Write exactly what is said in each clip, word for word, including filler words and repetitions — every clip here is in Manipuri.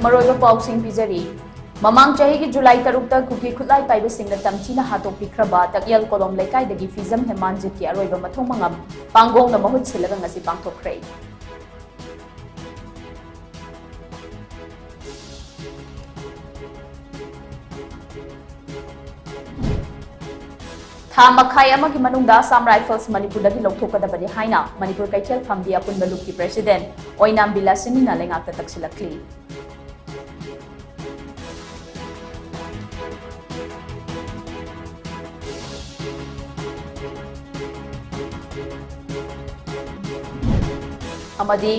ꯃꯔꯨꯑꯣꯏꯕ ꯄꯥꯎꯁꯤꯡ ꯄꯤꯖꯔꯤ꯫ ꯃꯃꯥꯡ ꯆꯍꯤꯒꯤ ꯖꯨꯂꯥꯏ ꯇꯔꯨꯛꯇ ꯀꯨꯀꯤ ꯈꯨꯠꯂꯥꯏ ꯄꯥꯏꯕꯁꯤꯡꯅ ꯇꯝꯊꯤꯅ ꯍꯥꯠꯇꯣꯛꯄꯤꯈ꯭ꯔꯕ ꯇꯛꯌꯦꯜ ꯀꯣꯂꯣꯝ ꯂꯩꯀꯥꯏꯗꯒꯤ ꯐꯤꯖꯝ ꯍꯦꯃꯥꯟꯖꯤꯠꯀꯤ ꯑꯔꯣꯏꯕ ꯃꯊꯧ ꯃꯉꯝ ꯄꯥꯡꯒꯣꯡꯅ ꯃꯍꯨꯠ ꯁꯤꯜꯂꯒ ꯉꯁꯤ ꯄꯥꯡꯊꯣꯛꯈ꯭ꯔꯦ꯫ ꯊꯥ ꯃꯈꯥꯏ ꯑꯃꯒꯤ ꯃꯅꯨꯡꯗ ꯑꯁꯥꯝ ꯔꯥꯏꯐꯜꯁ ꯃꯅꯤꯄꯨꯔꯗꯒꯤ ꯂꯧꯊꯣꯛꯀꯗꯕꯅꯤ ꯍꯥꯏꯅ ꯃꯅꯤꯄꯨꯔ ꯀꯩꯊꯦꯜ ꯐꯝꯕꯤ ꯑꯄꯨꯟꯕ ꯂꯨꯞꯀꯤ ꯄ꯭ꯔꯦꯁꯤꯗꯦꯟꯠ ꯑꯣꯏꯅꯥꯝ ꯕꯤꯂꯥꯁꯤꯅꯤꯅ ꯂꯩꯉꯥꯛꯇ ꯇꯛꯁꯤꯜꯂꯛꯂꯤ꯫ ꯑꯃꯗꯤ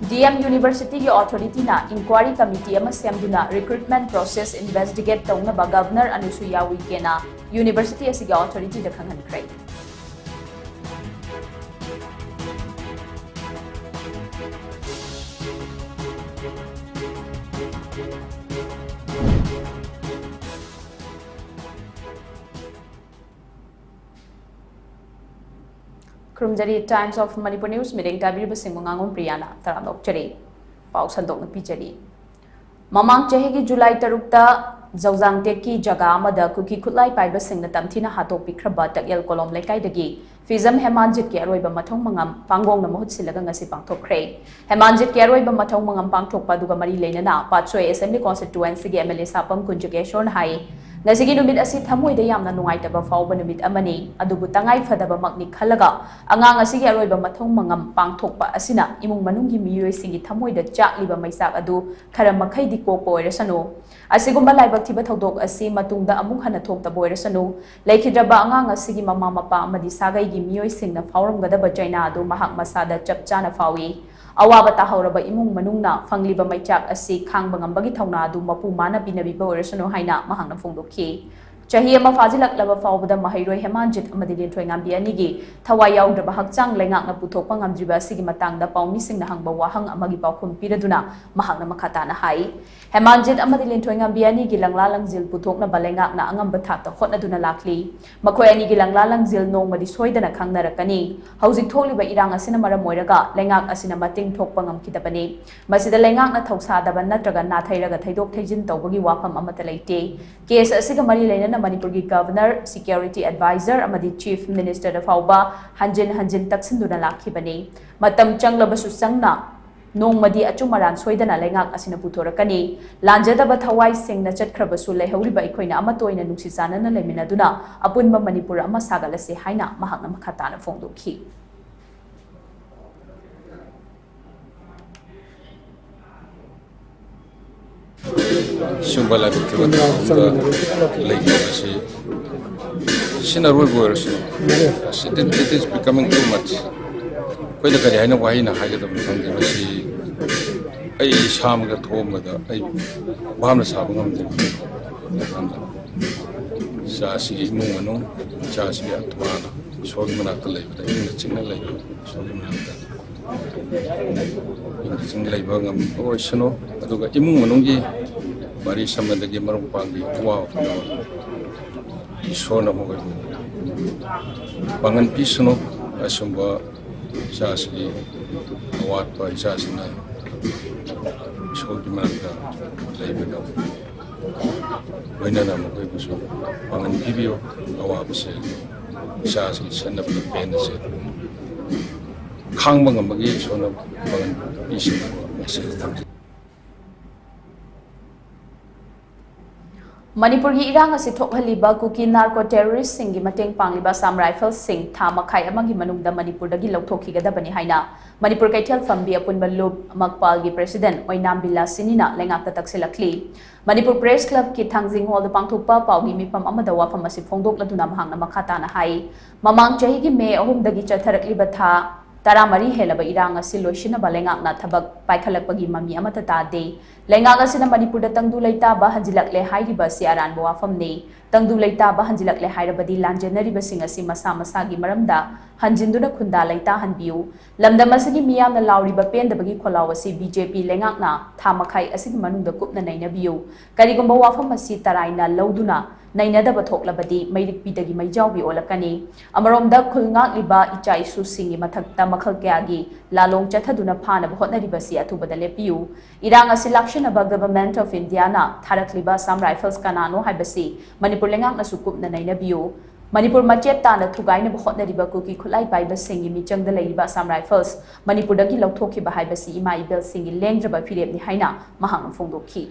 ꯗꯤ ꯑꯦꯝ ꯌꯨꯅꯤꯚꯔꯁꯤꯇꯤꯒꯤ ꯑꯣꯊꯣꯔꯤꯇꯤꯅ ꯏꯟꯀ꯭ꯋꯥꯔꯤ ꯀꯃꯤꯇꯤ ꯑꯃ ꯁꯦꯝꯗꯨꯅ ꯔꯤꯀ꯭ꯔꯨꯠꯃꯦꯟꯠ ꯄ꯭ꯔꯣꯁꯦꯁ ꯏꯟꯚꯦꯁꯇꯤꯒꯦꯠ ꯇꯧꯅꯕ ꯒꯚꯔꯅꯔ ꯑꯅꯨꯁꯨꯏꯌꯥ ꯎꯏꯀꯦꯅ ꯌꯨꯅꯤꯚꯔꯁꯤꯇꯤ ꯑꯁꯤꯒꯤ ꯑꯣꯊꯣꯔꯤꯇꯤꯗ ꯈꯪꯍꯟꯈ꯭ꯔꯦ꯫ ꯈꯨꯔꯨꯝꯖꯔꯤ꯫ Times of Manipur News ꯃꯤꯠꯌꯦꯡ ꯇꯥꯕꯤꯔꯤꯕꯁꯤꯡꯕꯨ ꯉꯥꯉꯣꯝ ꯄ꯭ꯔꯤꯌꯥꯅ ꯇꯔꯥꯝꯅ ꯑꯣꯛꯆꯔꯤ꯫ ꯄꯥꯎ ꯁꯟꯗꯣꯛꯅ ꯄꯤꯖꯔꯤ꯫ ꯃꯃꯥꯡ ꯆꯍꯤꯒꯤ ꯖꯨꯂꯥꯏ ꯇꯔꯨꯛꯇ ꯖꯧꯖꯥꯡ ꯇꯦꯛꯀꯤ ꯖꯒꯥ ꯑꯃꯗ ꯀꯨꯀꯤ ꯈꯨꯠꯂꯥꯏ ꯄꯥꯏꯕꯁꯤꯡꯅ ꯇꯝꯊꯤꯅ ꯍꯥꯠꯇꯣꯛꯄꯤꯈ꯭ꯔꯕ ꯇꯛꯌꯦꯜ ꯀꯣꯂꯣꯝ ꯂꯩꯀꯥꯏꯗꯒꯤ ꯐꯤꯖꯝ ꯍꯦꯃꯥꯟꯖꯤꯠꯀꯤ ꯑꯔꯣꯏꯕ ꯃꯊꯧ ꯃꯉꯝ ꯄꯥꯡꯒꯣꯡꯅ ꯃꯍꯨꯠ ꯁꯤꯜꯂꯒ ꯉꯁꯤ ꯄꯥꯡꯊꯣꯛꯈ꯭ꯔꯦ꯫ ꯍꯦꯃꯥꯟꯖꯤꯠꯀꯤ ꯑꯔꯣꯏꯕ ꯃꯊꯧ ꯃꯉꯝ ꯄꯥꯡꯊꯣꯛꯄ ꯑꯗꯨꯒ ꯃꯔꯤ ꯂꯩꯅꯅ ꯄꯥꯠꯁꯣꯏ ꯑꯦꯁꯦꯝꯕ꯭ꯂꯤ ꯀꯣꯟꯁꯇꯤꯇ꯭ꯋꯦꯟꯁꯤꯒꯤ ꯑꯦꯝ ꯑꯦꯜ ꯑꯦ ꯁꯥꯄꯝ ꯀꯨꯟꯖꯒꯦꯁꯣꯔꯅ ꯍꯥꯏ, ꯉꯁꯤꯒꯤ ꯅꯨꯃꯤꯠ ꯑꯁꯤ ꯊꯃꯣꯏꯗ ꯌꯥꯝꯅ ꯅꯨꯡꯉꯥꯏꯇꯕ ꯐꯥꯎꯕ ꯅꯨꯃꯤꯠ ꯑꯃꯅꯤ꯫ ꯑꯗꯨꯕꯨ ꯇꯉꯥꯏ ꯐꯗꯕꯃꯛꯅꯤ ꯈꯜꯂꯒ ꯑꯉꯥꯡ ꯑꯁꯤꯒꯤ ꯑꯔꯣꯏꯕ ꯃꯊꯧ ꯃꯉꯝ ꯄꯥꯡꯊꯣꯛꯄ ꯑꯁꯤꯅ ꯏꯃꯨꯡ ꯃꯅꯨꯡꯒꯤ ꯃꯤꯑꯣꯏꯁꯤꯡꯒꯤ ꯊꯃꯣꯏꯗ ꯆꯥꯛꯂꯤꯕ ꯃꯩꯆꯥꯛ ꯑꯗꯨ ꯈꯔ ꯃꯈꯩꯗꯤ ꯀꯣꯛꯄ ꯑꯣꯏꯔꯁꯅꯨ꯫ ꯑꯁꯤꯒꯨꯝꯕ ꯂꯥꯏꯕꯛ ꯊꯤꯕ ꯊꯧꯗꯣꯛ ꯑꯁꯤ ꯃꯇꯨꯡꯗ ꯑꯃꯨꯛ ꯍꯟꯅ ꯊꯣꯛꯇꯕ ꯑꯣꯏꯔꯁꯅꯨ꯫ ꯂꯩꯈꯤꯗ꯭ꯔꯕ ꯑꯉꯥꯡ ꯑꯁꯤꯒꯤ ꯃꯃꯥ ꯃꯄꯥ ꯑꯃꯗꯤ ꯁꯥꯒꯩꯒꯤ ꯃꯤꯑꯣꯏꯁꯤꯡꯅ ꯐꯥꯎꯔꯝꯒꯗꯕ ꯆꯩꯅꯥ ꯑꯗꯨ ꯃꯍꯥꯛ ꯃꯁꯥꯗ ꯆꯞ ꯆꯥꯅ ꯐꯥꯎꯏ꯫ ꯑꯋꯥꯕ ꯇꯥꯍꯧꯔꯕ ꯏꯃꯨꯡ ꯃꯅꯨꯡꯅ ꯐꯪꯂꯤꯕ ꯃꯩꯆꯥꯛ ꯑꯁꯤ ꯈꯥꯡꯕ ꯉꯝꯕꯒꯤ ꯊꯧꯅꯥ ꯑꯗꯨ ꯃꯄꯨ ꯃꯥꯅ ꯄꯤꯅꯕꯤꯕ ꯑꯣꯏꯔꯁꯅꯨ ꯍꯥꯏꯅ ꯃꯍꯥꯛꯅ ꯐꯣꯡꯗꯣꯛꯈꯤ꯫ ꯆꯍꯤ ꯑꯃ ꯐꯥꯖꯤꯜꯂꯛꯂꯕ ꯐꯥꯎꯕꯗ ꯃꯍꯩꯔꯣꯏ ꯍꯦꯃꯥꯟꯖꯤꯠ ꯑꯃꯗꯤ ꯂꯤꯟꯊꯣꯏꯉꯥꯝꯕꯤ ꯑꯅꯤꯒꯤ ꯊꯋꯥꯏ ꯌꯥꯎꯗ꯭ꯔꯕ ꯍꯛꯆꯥꯡ ꯂꯩꯉꯥꯛꯅ ꯄꯨꯊꯣꯛꯄ ꯉꯝꯗ꯭ꯔꯤꯕ ꯑꯁꯤꯒꯤ ꯃꯇꯥꯡꯗ ꯄꯥꯎꯃꯤꯁꯤꯡꯅ ꯍꯪꯕ ꯋꯥꯍꯪ ꯑꯃꯒꯤ ꯄꯥꯎꯈꯨꯝ ꯄꯤꯔꯗꯨꯅ ꯃꯍꯥꯛꯅ ꯃꯈꯥ ꯇꯥꯅ ꯍꯥꯏ, ꯍꯦꯃꯥꯟꯖꯤꯠ ꯑꯃꯗꯤ ꯂꯤꯟꯊꯣꯏꯉꯥꯝꯕꯤ ꯑꯅꯤꯒꯤ ꯂꯪꯂꯥ ꯂꯪꯖꯤꯜ ꯄꯨꯊꯣꯛꯅꯕ ꯂꯩꯉꯥꯛꯅ ꯑꯉꯝꯕ ꯊꯥꯛꯇ ꯍꯣꯠꯅꯗꯨꯅ ꯂꯥꯛꯂꯤ꯫ ꯃꯈꯣꯏ ꯑꯅꯤꯒꯤ ꯂꯪꯂꯥ ꯂꯪꯖꯤꯜ ꯅꯣꯡꯃꯗꯤ ꯁꯣꯏꯗꯅ ꯈꯪꯅꯔꯛꯀꯅꯤ꯫ ꯍꯧꯖꯤꯛ ꯊꯣꯛꯂꯤꯕ ꯏꯔꯥꯡ ꯑꯁꯤꯅ ꯃꯔꯝ ꯑꯣꯏꯔꯒ ꯂꯩꯉꯥꯛ ꯑꯁꯤꯅ ꯃꯇꯦꯡ ꯊꯣꯛꯄ ꯉꯝꯈꯤꯗꯕꯅꯤ꯫ ꯃꯁꯤꯗ ꯂꯩꯉꯥꯛꯅ ꯊꯧꯁꯥꯗꯕ ꯅꯠꯇ꯭ꯔꯒ ꯅꯥꯊꯩꯔꯒ ꯊꯩꯗꯣꯛ ꯊꯩꯖꯤꯟ ꯇꯧꯕꯒꯤ ꯋꯥꯐꯝ ꯑꯃꯠꯇ ꯂꯩꯇꯦ꯫ ꯀꯦꯁ ꯑꯁꯤꯒ ꯃꯔꯤ ꯂꯩꯅꯅ ꯃꯅꯤꯄꯨꯔꯒꯤ ꯒꯚꯔꯅꯔ, ꯁꯤꯀ꯭ꯌꯣꯔꯤꯇꯤ ꯑꯦꯗꯚꯥꯏꯖꯔ ꯑꯃꯗꯤ ꯆꯤꯐ ꯃꯤꯅꯤꯁꯇꯔꯗ ꯐꯥꯎꯕ ꯍꯟꯖꯤꯟ ꯍꯟꯖꯤꯟ ꯇꯛꯁꯤꯟꯗꯨꯅ ꯂꯥꯛꯈꯤꯕꯅꯤ꯫ ꯃꯇꯝ ꯆꯪꯂꯕꯁꯨ ꯆꯪꯅ ꯅꯣꯡꯃꯗꯤ ꯑꯆꯨꯝ ꯑꯔꯥꯟ ꯁꯣꯏꯗꯅ ꯂꯩꯉꯥꯛ ꯑꯁꯤꯅ ꯄꯨꯊꯣꯔꯛꯀꯅꯤ꯫ ꯂꯥꯟꯖꯗꯕ ꯊꯋꯥꯏ ꯁꯦꯡꯅ ꯆꯠꯈ꯭ꯔꯕꯁꯨ ꯂꯩꯍꯧꯔꯤꯕ ꯑꯩꯈꯣꯏꯅ ꯑꯃꯠꯇ ꯑꯣꯏꯅ ꯅꯨꯡꯁꯤ ꯆꯥꯟꯅꯅ ꯂꯩꯃꯤꯟꯅꯗꯨꯅ ꯑꯄꯨꯟꯕ ꯃꯅꯤꯄꯨꯔ ꯑꯃ ꯁꯥꯒꯠꯂꯁꯤ ꯍꯥꯏꯅ ꯃꯍꯥꯛꯅ ꯃꯈꯥ ꯇꯥꯅ ꯐꯣꯡꯗꯣꯛꯈꯤ꯫ ꯁꯤꯒꯨꯝꯕ ꯂꯥꯏꯕꯛ ꯊꯤꯕ ꯊꯧꯗꯣꯛ ꯑꯃꯗ ꯂꯩꯈꯤꯕꯁꯤ ꯁꯤꯅ ꯑꯔꯣꯏꯕ ꯑꯣꯏꯔꯁꯅꯨ꯫ It is, it is becoming too much. ꯑꯩꯈꯣꯏꯅ ꯀꯔꯤ ꯍꯥꯏꯅ ꯋꯥꯍꯩꯅ ꯍꯥꯏꯒꯗꯕꯅꯣ ꯈꯪꯗꯦ꯫ ꯃꯁꯤ ꯑꯩ ꯏꯁꯥꯃꯛꯇ ꯊꯣꯛꯑꯝꯕꯗ ꯑꯩ ꯚꯥꯞꯅ ꯁꯥꯕ ꯉꯝꯗꯦ꯫ ꯏꯆꯥꯁꯤꯒꯤ ꯏꯃꯨꯡ ꯃꯅꯨꯡ, ꯏꯆꯥꯁꯤꯒꯤ ꯑꯇ꯭ꯋꯥꯅ ꯏꯁꯣꯔꯒꯤ ꯃꯅꯥꯛꯇ ꯂꯩꯕꯗ ꯏꯪꯅ ꯆꯤꯛꯅ ꯂꯩꯕ ꯏꯁꯣꯔꯒꯤ ꯃꯅꯥꯛꯇ ꯏꯪꯅ ꯆꯤꯛꯅ ꯂꯩꯕ ꯉꯝꯕ ꯑꯣꯏꯁꯅꯨ꯫ ꯑꯗꯨꯒ ꯏꯃꯨꯡ ꯃꯅꯨꯡꯒꯤ ꯃꯔꯤ ꯁꯝꯅꯗꯒꯤ ꯃꯔꯨꯞ ꯃꯄꯥꯡꯒꯤ ꯑꯋꯥꯕ ꯄꯨꯝꯅꯃꯛ ꯏꯁꯣꯔꯅ ꯃꯈꯣꯏꯕꯨ ꯄꯥꯡꯒꯟ ꯄꯤꯁꯅꯨ꯫ ꯑꯁꯨꯝꯕ ꯏꯆꯥꯁꯤꯒꯤ ꯑꯋꯥꯠꯄ ꯏꯆꯥꯁꯤꯅ ꯏꯁꯣꯔꯒꯤ ꯃꯅꯥꯛꯇ ꯂꯩꯕꯗ ꯂꯣꯏꯅꯅ ꯃꯈꯣꯏꯕꯨꯁꯨ ꯄꯥꯡꯒꯟ ꯄꯤꯕꯤꯌꯨ꯫ ꯑꯋꯥꯕꯁꯦ ꯏꯆꯥꯁꯤꯡ ꯁꯦꯟꯅꯕꯗ ꯄꯦꯟꯅꯁꯦ ꯈꯥꯡꯕ ꯉꯝꯕꯒꯤ ꯏꯁꯣꯔꯅ ꯄꯥꯡꯒꯟ ꯄꯤꯁꯤꯟꯕ ꯃꯁꯤꯗ ꯊꯝꯖꯩ꯫ ꯃꯅꯤꯄꯨꯔꯒꯤ ꯏꯔꯥꯡ ꯑꯁꯤ ꯊꯣꯛꯍꯜꯂꯤꯕ ꯀꯨꯀꯤ ꯅꯥꯔꯀꯣ ꯇꯦꯔꯣꯔꯤꯁ꯭ꯠꯁꯤꯡꯒꯤ ꯃꯇꯦꯡ ꯄꯥꯡꯂꯤꯕ ꯑꯁꯥꯝ ꯔꯥꯏꯐꯜꯁꯤꯡ ꯊꯥ ꯃꯈꯥꯏ ꯑꯃꯒꯤ ꯃꯅꯨꯡꯗ ꯃꯅꯤꯄꯨꯔꯗꯒꯤ ꯂꯧꯊꯣꯛꯈꯤꯒꯗꯕꯅꯤ ꯍꯥꯏꯅ ꯃꯅꯤꯄꯨꯔ ꯀꯩꯊꯦꯜ ꯐꯝꯕꯤ ꯑꯄꯨꯟꯕ ꯂꯨꯞ ꯃꯛꯄꯥꯜꯒꯤ ꯄ꯭ꯔꯦꯁꯤꯗꯦꯟꯠ ꯑꯣꯏꯅꯥꯝ ꯕꯤꯂꯥꯁꯤꯅꯤꯅ ꯂꯩꯉꯥꯛꯇ ꯇꯛꯁꯤꯜꯂꯛꯂꯤ꯫ ꯃꯅꯤꯄꯨꯔ ꯄ꯭ꯔꯦꯁ ꯀ꯭ꯂꯕꯀꯤ ꯊꯥꯡꯖꯤꯡ ꯍꯣꯜꯗ ꯄꯥꯡꯊꯣꯛꯄ ꯄꯥꯎꯒꯤ ꯃꯤꯐꯝ ꯑꯃꯗ ꯋꯥꯐꯝ ꯑꯁꯤ ꯐꯣꯡꯗꯣꯛꯂꯗꯨꯅ ꯃꯍꯥꯛꯅ ꯃꯈꯥ ꯇꯥꯅ ꯍꯥꯏ, ꯃꯃꯥꯡ ꯆꯍꯤꯒꯤ ꯃꯦ ꯑꯍꯨꯝꯗꯒꯤ ꯆꯠꯊꯔꯛꯂꯤꯕ ꯊꯥ ꯇꯔꯥꯃꯔꯤ ꯍꯦꯜꯂꯕ ꯏꯔꯥꯡ ꯑꯁꯤ ꯂꯣꯏꯁꯤꯟꯅꯕ ꯂꯩꯉꯥꯛꯅ ꯊꯕꯛ ꯄꯥꯏꯈꯠꯂꯛꯄꯒꯤ ꯃꯃꯤ ꯑꯃꯠꯇ ꯇꯥꯗꯦ꯫ ꯂꯩꯉꯥꯛ ꯑꯁꯤꯅ ꯃꯅꯤꯄꯨꯔꯗ ꯇꯪꯗꯨ ꯂꯩꯇꯥꯕ ꯍꯟꯖꯤꯜꯂꯛꯂꯦ ꯍꯥꯏꯔꯤꯕ ꯑꯁꯤ ꯑꯔꯥꯟꯕ ꯋꯥꯐꯝꯅꯤ꯫ ꯇꯪꯗꯨ ꯂꯩꯇꯥꯕ ꯍꯟꯖꯤꯜꯂꯛꯂꯦ ꯍꯥꯏꯔꯕꯗꯤ ꯂꯥꯟꯖꯦꯟꯅꯔꯤꯕꯁꯤꯡ ꯑꯁꯤ ꯃꯁꯥ ꯃꯁꯥꯒꯤ ꯃꯔꯝꯗ ꯍꯟꯖꯤꯟꯗꯨꯅ ꯈꯨꯟꯗꯥ ꯂꯩꯇꯥꯍꯟꯕꯤꯌꯨ꯫ ꯂꯝꯗꯝ ꯑꯁꯤꯒꯤ ꯃꯤꯌꯥꯝꯅ ꯂꯥꯎꯔꯤꯕ ꯄꯦꯟꯗꯕꯒꯤ ꯈꯣꯜꯂꯥꯎ ꯑꯁꯤ ꯕꯤ ꯖꯦ ꯄꯤ ꯂꯩꯉꯥꯛꯅ ꯊꯥ ꯃꯈꯥꯏ ꯑꯁꯤꯒꯤ ꯃꯅꯨꯡꯗ ꯀꯨꯞꯅ ꯅꯩꯅꯕꯤꯌꯨ꯫ ꯀꯔꯤꯒꯨꯝꯕ ꯋꯥꯐꯝ ꯑꯁꯤ ꯇꯔꯥꯏꯅ ꯂꯧꯗꯨꯅ ꯅꯩꯅꯗꯕ ꯊꯣꯛꯂꯕꯗꯤ ꯃꯩꯔꯤꯛꯄꯤꯗꯒꯤ ꯃꯩꯖꯥꯎꯕꯤ ꯑꯣꯜꯂꯛꯀꯅꯤ꯫ ꯑꯃꯔꯣꯝꯗ ꯈꯨꯜ ꯉꯥꯛꯂꯤꯕ ꯏꯆꯥ ꯏꯁꯨꯁꯤꯡꯒꯤ ꯃꯊꯛꯇ ꯃꯈꯜ ꯀꯌꯥꯒꯤ ꯂꯥꯂꯣꯡ ꯆꯠꯊꯗꯨꯅ ꯐꯥꯅꯕ ꯍꯣꯠꯅꯔꯤꯕꯁꯤ ꯑꯊꯨꯕꯗ ꯂꯦꯞꯄꯤꯌꯨ꯫ ꯏꯔꯥꯡ ꯑꯁꯤ ꯂꯥꯛꯁꯤꯟꯅꯕ Government of Indiaꯅ ꯊꯥꯔꯛꯂꯤꯕ Assam Rifles ꯀꯅꯥꯅꯣ ꯍꯥꯏꯕꯁꯤ ꯃꯅꯤꯄꯨꯔ ꯂꯩꯉꯥꯛꯅꯁꯨ ꯀꯨꯞꯅ ꯅꯩꯅꯕꯤꯌꯨ꯫ ꯃꯅꯤꯄꯨꯔ ꯃꯆꯦꯠ ꯇꯥꯅ ꯊꯨꯒꯥꯏꯅꯕ ꯍꯣꯠꯅꯔꯤꯕ ꯀꯨꯀꯤ ꯈꯨꯠꯂꯥꯏ ꯄꯥꯏꯕꯁꯤꯡꯒꯤ ꯃꯤꯆꯪꯗ ꯂꯩꯔꯤꯕ Assam Rifles ꯃꯅꯤꯄꯨꯔꯗꯒꯤ ꯂꯧꯊꯣꯛꯈꯤꯕ ꯍꯥꯏꯕꯁꯤ ꯏꯃꯥ ꯏꯕꯦꯜꯁꯤꯡꯒꯤ ꯂꯦꯡꯗ꯭ꯔꯕ ꯐꯤꯔꯦꯞꯅꯤ ꯍꯥꯏꯅ ꯃꯍꯥꯛꯅ ꯐꯣꯡꯗꯣꯛꯈꯤ꯫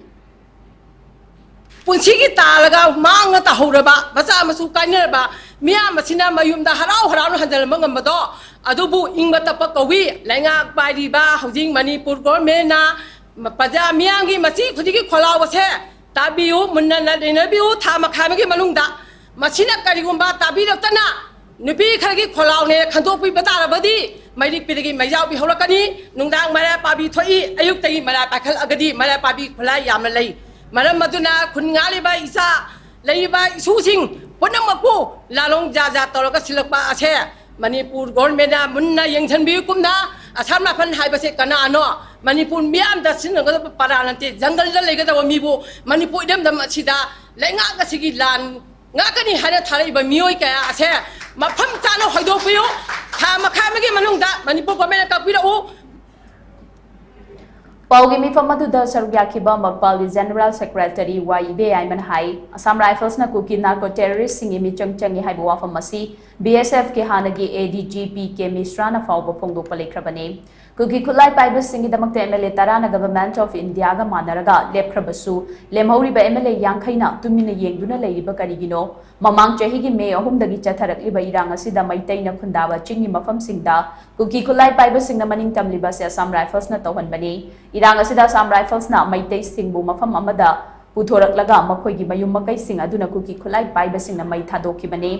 ꯄꯨꯟꯁꯤꯒꯤ ꯇꯥꯜꯂꯒ ꯃꯥꯡꯅ ꯇꯥꯍꯧꯔꯕ, ꯃꯆꯥ ꯃꯁꯨ ꯀꯥꯏꯅꯔꯕ ꯃꯤꯌꯥꯝ ꯑꯁꯤꯅ ꯃꯌꯨꯝꯗ ꯍꯔꯥꯎ ꯍꯔꯥꯎꯅ ꯍꯟꯖꯤꯜꯂꯝꯕ ꯉꯝꯕꯗꯣ, ꯑꯗꯨꯕꯨ ꯏꯪꯕ ꯇꯞꯄ ꯀꯧꯏ꯫ ꯂꯩꯉꯥꯛ ꯄꯥꯏꯔꯤꯕ ꯍꯧꯖꯤꯛ ꯃꯅꯤꯄꯨꯔ Governmentꯅ ꯄ꯭ꯔꯖꯥ ꯃꯤꯌꯥꯝꯒꯤ ꯃꯁꯤ ꯍꯧꯖꯤꯛꯀꯤ ꯈꯣꯜꯂꯥꯎ ꯑꯁꯦ ꯇꯥꯕꯤꯌꯨ, ꯃꯨꯟꯅ ꯅꯩꯅꯕꯤꯌꯨ꯫ ꯊꯥ ꯃꯈꯥꯏ ꯑꯃꯒꯤ ꯃꯅꯨꯡꯗ ꯃꯁꯤꯅ ꯀꯔꯤꯒꯨꯝꯕ ꯇꯥꯕꯤꯔꯛꯇꯅ ꯅꯨꯄꯤ ꯈꯔꯒꯤ ꯈꯣꯜꯂꯥꯎꯅꯦ ꯈꯟꯗꯣꯛꯄꯤꯕ ꯇꯥꯔꯕꯗꯤ ꯃꯩꯔꯤꯛꯄꯤꯗꯒꯤ ꯃꯩꯖꯥꯎꯕꯤ ꯍꯧꯔꯛꯀꯅꯤ꯫ ꯅꯨꯡꯗꯥꯡ ꯃꯩꯔꯥ ꯄꯥꯕꯤ ꯊꯣꯛꯏ, ꯑꯌꯨꯛꯇꯒꯤ ꯃꯩꯔꯥ ꯄꯥꯏꯈꯠꯂꯛꯑꯒꯗꯤ ꯃꯩꯔꯥ ꯄꯥꯕꯤ ꯈꯨꯠꯂꯥꯏ ꯌꯥꯝꯅ ꯂꯩ꯫ ꯃꯔꯝ ꯑꯗꯨꯅ ꯈꯨꯟ ꯉꯥꯛꯂꯤꯕ ꯏꯆꯥ ꯂꯩꯔꯤꯕ ꯏꯁꯨꯁꯤꯡ ꯄꯨꯝꯅꯃꯛꯄꯨ ꯂꯥꯂꯣꯡ ꯖꯥꯠ ꯖꯥꯠ ꯇꯧꯔꯒ ꯁꯤꯜꯂꯛꯄ ꯑꯁꯦ ꯃꯅꯤꯄꯨꯔ Governmentꯅ ꯃꯨꯟꯅ ꯌꯦꯡꯁꯤꯟꯕꯤꯌꯨ꯫ ꯀꯨꯝꯅ Assam Rifle ꯍꯥꯏꯕꯁꯦ ꯀꯅꯥꯅꯣ? ꯃꯅꯤꯄꯨꯔ ꯃꯤꯌꯥꯝꯗ ꯁꯤꯖꯤꯟꯅꯒꯗꯕ ꯄꯔꯥ ꯅꯠꯇꯦ꯫ ꯖꯪꯒꯜꯗ ꯂꯩꯒꯗꯕ ꯃꯤꯕꯨ ꯃꯅꯤꯄꯨꯔ ꯏꯔꯝꯗꯝ ꯑꯁꯤꯗ ꯂꯩꯉꯥꯛ ꯑꯁꯤꯒꯤ ꯂꯥꯟ ꯉꯥꯛꯀꯅꯤ ꯍꯥꯏꯅ ꯊꯥꯔꯛꯏꯕ ꯃꯤꯑꯣꯏ ꯀꯌꯥ ꯑꯁꯦ ꯃꯐꯝ ꯆꯥꯅ ꯍꯣꯏꯗꯣꯛꯄꯤꯌꯨ꯫ ꯊꯥ ꯃꯈꯥꯏ ꯑꯃꯒꯤ ꯃꯅꯨꯡꯗ ꯃꯅꯤꯄꯨꯔ Governmentꯅ ꯀꯛꯄꯤꯔꯛꯎ꯫ ꯄꯥꯎꯒꯤ ꯃꯤꯐꯝ ꯑꯗꯨꯗ ꯁꯔꯨꯛ ꯌꯥꯈꯤꯕ ꯃꯛꯄꯥꯜꯒꯤ General Secretary ꯋꯥꯏ ꯏꯕꯦꯌꯥꯏꯃꯅ ꯍꯥꯏ, ꯑꯁꯥꯝ ꯔꯥꯏꯐꯜꯁꯅ ꯀꯨꯀꯤ narco terroristꯁꯤꯡꯒꯤ ꯃꯤꯆꯪ ꯆꯪꯏ ꯍꯥꯏꯕ ꯋꯥꯐꯝ ꯑꯁꯤ BSFꯀꯤ ꯍꯥꯟꯅꯒꯤ ADG ꯄꯤ ꯀꯦ ꯃꯤꯁ꯭ꯔꯥꯅ ꯐꯥꯎꯕ ꯐꯣꯡꯗꯣꯛꯄ ꯂꯩꯈ꯭ꯔꯕꯅꯤ꯫ ꯀꯨꯀꯤ ꯈꯨꯠꯂꯥꯏ ꯄꯥꯏꯕꯁꯤꯡꯒꯤꯗꯃꯛꯇ MLA ꯇꯔꯥꯅ Government of Indiaꯒ ꯃꯥꯟꯅꯔꯒ ꯂꯦꯞꯈ꯭ꯔꯕꯁꯨ, ꯂꯦꯝꯍꯧꯔꯤꯕ MLA ꯌꯥꯡꯈꯩꯅ ꯇꯨꯃꯤꯟꯅ ꯌꯦꯡꯗꯨꯅ ꯂꯩꯔꯤꯕ ꯀꯔꯤꯒꯤꯅꯣ? ꯃꯃꯥꯡ ꯆꯍꯤꯒꯤ ꯃꯦ ꯑꯍꯨꯝꯗꯒꯤ ꯆꯠꯊꯔꯛꯂꯤꯕ ꯏꯔꯥꯡ ꯑꯁꯤꯗ ꯃꯩꯇꯩꯅ ꯈꯨꯟꯗꯥꯕ ꯆꯤꯡꯒꯤ ꯃꯐꯝꯁꯤꯡꯗ ꯀꯨꯀꯤ ꯈꯨꯠꯂꯥꯏ ꯄꯥꯏꯕꯁꯤꯡꯅ ꯃꯅꯤꯡ ꯇꯝꯂꯤꯕ ꯑꯁꯤ ꯑꯁꯥꯝ ꯔꯥꯏꯐꯜꯁꯅ ꯇꯧꯍꯟꯕꯅꯤ꯫ ꯏꯔꯥꯡ ꯑꯁꯤꯗ ꯑꯁꯥꯝ ꯔꯥꯏꯐꯜꯁꯅ ꯃꯩꯇꯩꯁꯤꯡꯕꯨ ꯃꯐꯝ ꯑꯃꯗ ꯄꯨꯊꯣꯔꯛꯂꯒ ꯃꯈꯣꯏꯒꯤ ꯃꯌꯨꯝ ꯃꯀꯩꯁꯤꯡ ꯑꯗꯨꯅ ꯀꯨꯀꯤ ꯈꯨꯠꯂꯥꯏ ꯄꯥꯏꯕꯁꯤꯡꯅ ꯃꯩ ꯊꯥꯗꯣꯛꯈꯤꯕꯅꯤ꯫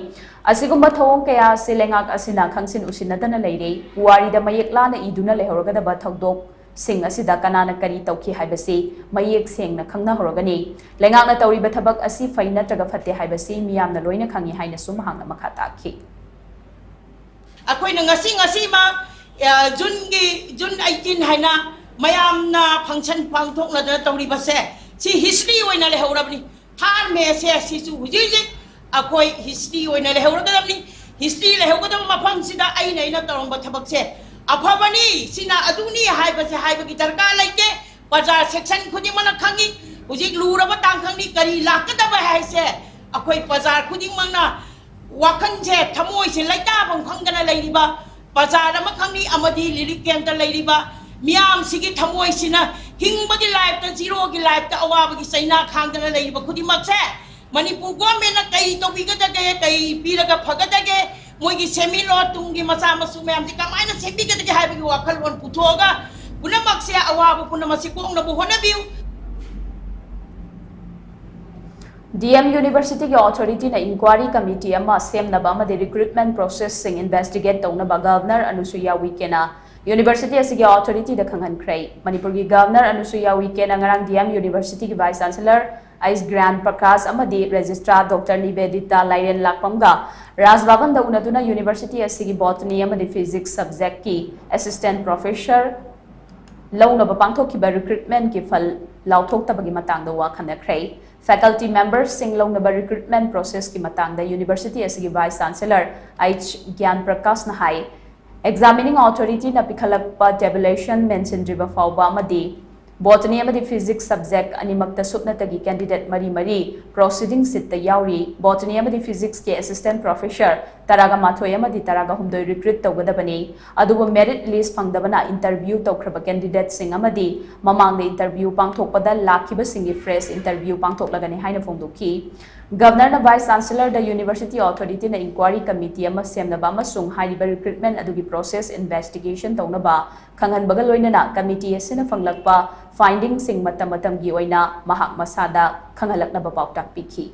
ꯑꯁꯤꯒꯨꯝꯕ ꯊꯧꯑꯣꯡ ꯀꯌꯥ ꯑꯁꯤ ꯂꯩꯉꯥꯛ ꯑꯁꯤꯅ ꯈꯪꯁꯤꯟ ꯎꯁꯤꯟꯅꯗꯅ ꯂꯩꯔꯦ꯫ ꯄꯨꯋꯥꯔꯤꯗ ꯃꯌꯦꯛ ꯂꯥꯅ ꯏꯗꯨꯅ ꯂꯩꯍꯧꯔꯒꯗꯕ ꯊꯧꯗꯣꯛꯁꯤꯡ ꯑꯁꯤꯗ ꯀꯅꯥꯅ ꯀꯔꯤ ꯇꯧꯈꯤ ꯍꯥꯏꯕꯁꯤ ꯃꯌꯦꯛ ꯁꯦꯡꯅ ꯈꯪꯅꯍꯧꯔꯒꯅꯤ꯫ ꯂꯩꯉꯥꯛꯅ ꯇꯧꯔꯤꯕ ꯊꯕꯛ ꯑꯁꯤ ꯐꯩ ꯅꯠꯇ꯭ꯔꯒ ꯐꯠꯇꯦ ꯍꯥꯏꯕꯁꯤ ꯃꯤꯌꯥꯝꯅ ꯂꯣꯏꯅ ꯈꯪꯏ ꯍꯥꯏꯅꯁꯨ ꯃꯍꯥꯛꯅ ꯃꯈꯥ ꯇꯥꯈꯤ꯫ ꯑꯩꯈꯣꯏꯅ ꯉꯁꯤ, ꯉꯁꯤꯃꯛ, ꯑ, ꯖꯨꯟꯒꯤ, ꯖꯨꯟ eighteen ꯍꯥꯏꯅ ꯃꯌꯥꯝꯅ function ꯄꯥꯡꯊꯣꯛꯅꯗꯅ ꯇꯧꯔꯤꯕꯁꯦ, ꯁꯤ history ꯑꯣꯏꯅ ꯂꯩꯍꯧꯔꯕꯅꯤ꯫ Third May ꯁꯦ ꯁꯤꯁꯨ ꯍꯧꯖꯤꯛ ꯍꯧꯖꯤꯛ ꯑꯩꯈꯣꯏ history ꯑꯣꯏꯅ ꯂꯩꯍꯧꯔꯒꯗꯕꯅꯤ꯫ History ꯂꯩꯍꯧꯒꯗꯕ ꯃꯐꯝꯁꯤꯗ ꯑꯩꯅ, ꯑꯩꯅ ꯇꯧꯔꯝꯕ ꯊꯕꯛꯁꯦ ꯑꯐꯕꯅꯤ, ꯁꯤꯅ ꯑꯗꯨꯅꯤ ꯍꯥꯏꯕꯁꯦ ꯍꯥꯏꯕꯒꯤ ꯗꯔꯀꯥꯔ ꯂꯩꯇꯦ꯫ ꯄ꯭ꯔꯖꯥ section ꯈꯨꯗꯤꯡꯃꯛꯅ ꯈꯪꯏ꯫ ꯍꯧꯖꯤꯛ ꯂꯨꯔꯕ ꯇꯥꯡꯀꯛꯅꯤ, ꯀꯔꯤ ꯂꯥꯛꯀꯗꯕ ꯍꯥꯏꯁꯦ ꯑꯩꯈꯣꯏ ꯄ꯭ꯔꯖꯥ ꯈꯨꯗꯤꯡꯃꯛꯅ ꯋꯥꯈꯜꯁꯦ, ꯊꯃꯣꯏꯁꯦ ꯂꯩꯇꯥꯐꯝ ꯈꯪꯗꯅ ꯂꯩꯔꯤꯕ ꯄ꯭ꯔꯖꯥ ꯑꯃꯈꯛꯅꯤ ꯑꯃꯗꯤ relief campꯇ ꯂꯩꯔꯤꯕ ꯃꯤꯌꯥꯝꯁꯤꯒꯤ ꯊꯃꯣꯏꯁꯤꯅ ꯍꯤꯡꯕꯒꯤ lifeꯇ, zeroꯒꯤ lifeꯇ ꯑꯋꯥꯕꯒꯤ ꯆꯩꯅꯥ ꯈꯥꯡꯗꯅ ꯂꯩꯔꯤꯕ ꯈꯨꯗꯤꯡꯃꯛꯁꯦ ꯃꯅꯤꯄꯨꯔ governmentꯅ ꯀꯩ ꯇꯧꯕꯤꯒꯗꯒꯦ, ꯀꯩ ꯄꯤꯔꯒ ꯐꯒꯗꯒꯦ, ꯃꯣꯏꯒꯤ ꯁꯦꯟꯃꯤꯠꯂꯣꯟ, ꯇꯨꯡꯒꯤ ꯃꯆꯥ ꯃꯁꯨ ꯃꯌꯥꯝꯁꯦ ꯀꯃꯥꯏꯅ ꯁꯦꯝꯕꯤꯒꯗꯒꯦ ꯍꯥꯏꯕꯒꯤ ꯋꯥꯈꯜꯂꯣꯟ ꯄꯨꯊꯣꯛꯑꯒ ꯄꯨꯝꯅꯃꯛꯁꯦ ꯑꯋꯥꯕ ꯄꯨꯝꯅꯃꯛꯁꯦ ꯀꯣꯛꯅꯕ ꯍꯣꯠꯅꯕꯤꯌꯨ꯫ DM Universityꯒꯤ authorityꯅ inquiry committee ꯑꯃ ꯁꯦꯝꯅꯕ ꯑꯃꯗꯤ recruitment processꯁꯤꯡ investigate ꯇꯧꯅꯕ Governor ꯑꯅꯨꯁꯨꯏꯌꯥ ꯎꯏꯀꯦꯅ university ꯑꯁꯤꯒꯤ authorityꯗ ꯈꯪꯍꯟꯈ꯭ꯔꯦ꯫ ꯃꯅꯤꯄꯨꯔꯒꯤ Governor ꯑꯅꯨꯁꯨꯏꯌꯥ ꯎꯏꯀꯦꯅ ꯉꯔꯥꯡ DM Universityꯒꯤ Vice Chancellor ꯑꯩꯆ ꯒ꯭ꯌꯥꯟ ꯄ꯭ꯔꯀꯥꯁ ꯑꯃꯗꯤ Registrar Doctor ꯅꯤꯕꯦꯗꯤꯇꯥ ꯂꯥꯏꯔꯦꯟ ꯂꯥꯛꯄꯝꯒ ꯔꯥꯖ ꯚꯕꯟꯗ ꯎꯅꯗꯨꯅ university ꯑꯁꯤꯒꯤ botany ꯑꯃꯗꯤ physics subjectꯀꯤ assistant professor ꯂꯧꯅꯕ ꯄꯥꯡꯊꯣꯛꯈꯤꯕ recruitmentꯀꯤ ꯐꯜ ꯂꯥꯎꯊꯣꯛꯇꯕꯒꯤ ꯃꯇꯥꯡꯗ ꯋꯥ ꯈꯟꯅꯈ꯭ꯔꯦ꯫ Faculty memberꯁꯤꯡ ꯂꯧꯅꯕ recruitment processꯀꯤ ꯃꯇꯥꯡꯗ university ꯑꯁꯤꯒꯤ Vice Chancellor ꯑꯩꯆ ꯒ꯭ꯌꯥꯟ ꯄ꯭ꯔꯀꯥꯁꯅ ꯍꯥꯏ, Examining Authority-ꯅ ꯄꯤꯈꯠꯂꯛꯄ tabulation ꯃꯦꯟꯁꯤꯟꯗ꯭ꯔꯤꯕ ꯐꯥꯎꯕ ꯑꯃꯗꯤ Botany ꯑꯃꯗꯤ Physics subject ꯑꯅꯤꯃꯛꯇ ꯁꯨꯞꯅꯇꯒꯤ candidate ꯃꯔꯤ ꯃꯔꯤ proceeding seat-ꯇ ꯌꯥꯎꯔꯤ꯫ Botany ꯑꯃꯗꯤ Physics-ꯀꯤ assistant professor ꯇꯔꯥꯒ ꯃꯥꯊꯣꯏ ꯑꯃꯗꯤ ꯇꯔꯥꯒ ꯍꯨꯝꯗꯣꯏ recruit ꯇꯧꯒꯗꯕꯅꯤ꯫ ꯑꯗꯨꯕꯨ merit list ꯐꯪꯗꯕꯅ interview ꯇꯧꯈ꯭ꯔꯕ candidate-ꯁꯤꯡ ꯑꯃꯗꯤ ꯃꯃꯥꯡꯗ interview ꯄꯥꯡꯊꯣꯛꯄꯗ ꯂꯥꯛꯈꯤꯕꯁꯤꯡꯒꯤ fresh interview ꯄꯥꯡꯊꯣꯛꯂꯒꯅꯤ ꯍꯥꯏꯅ ꯐꯣꯡꯗꯣꯛꯈꯤ꯫ Governor-ꯅ Vice Chancellor-ꯗ University Authority-ꯅ inquiry committee ꯑꯃ ꯁꯦꯝꯅꯕ ꯑꯃꯁꯨꯡ ꯍꯥꯏꯔꯤꯕ recruitment ꯑꯗꯨꯒꯤ process investigation ꯇꯧꯅꯕ ꯈꯪꯍꯟꯕꯒ ꯂꯣꯏꯅꯅ committee ꯑꯁꯤꯅ ꯐꯪꯂꯛꯄ finding-ꯁꯤꯡ ꯃꯇꯝ ꯃꯇꯝꯒꯤ ꯑꯣꯏꯅ ꯃꯍꯥꯛ ꯃꯁꯥꯗ ꯈꯪꯍꯜꯂꯛꯅꯕ ꯄꯥꯎꯇꯥꯛ ꯄꯤꯈꯤ꯫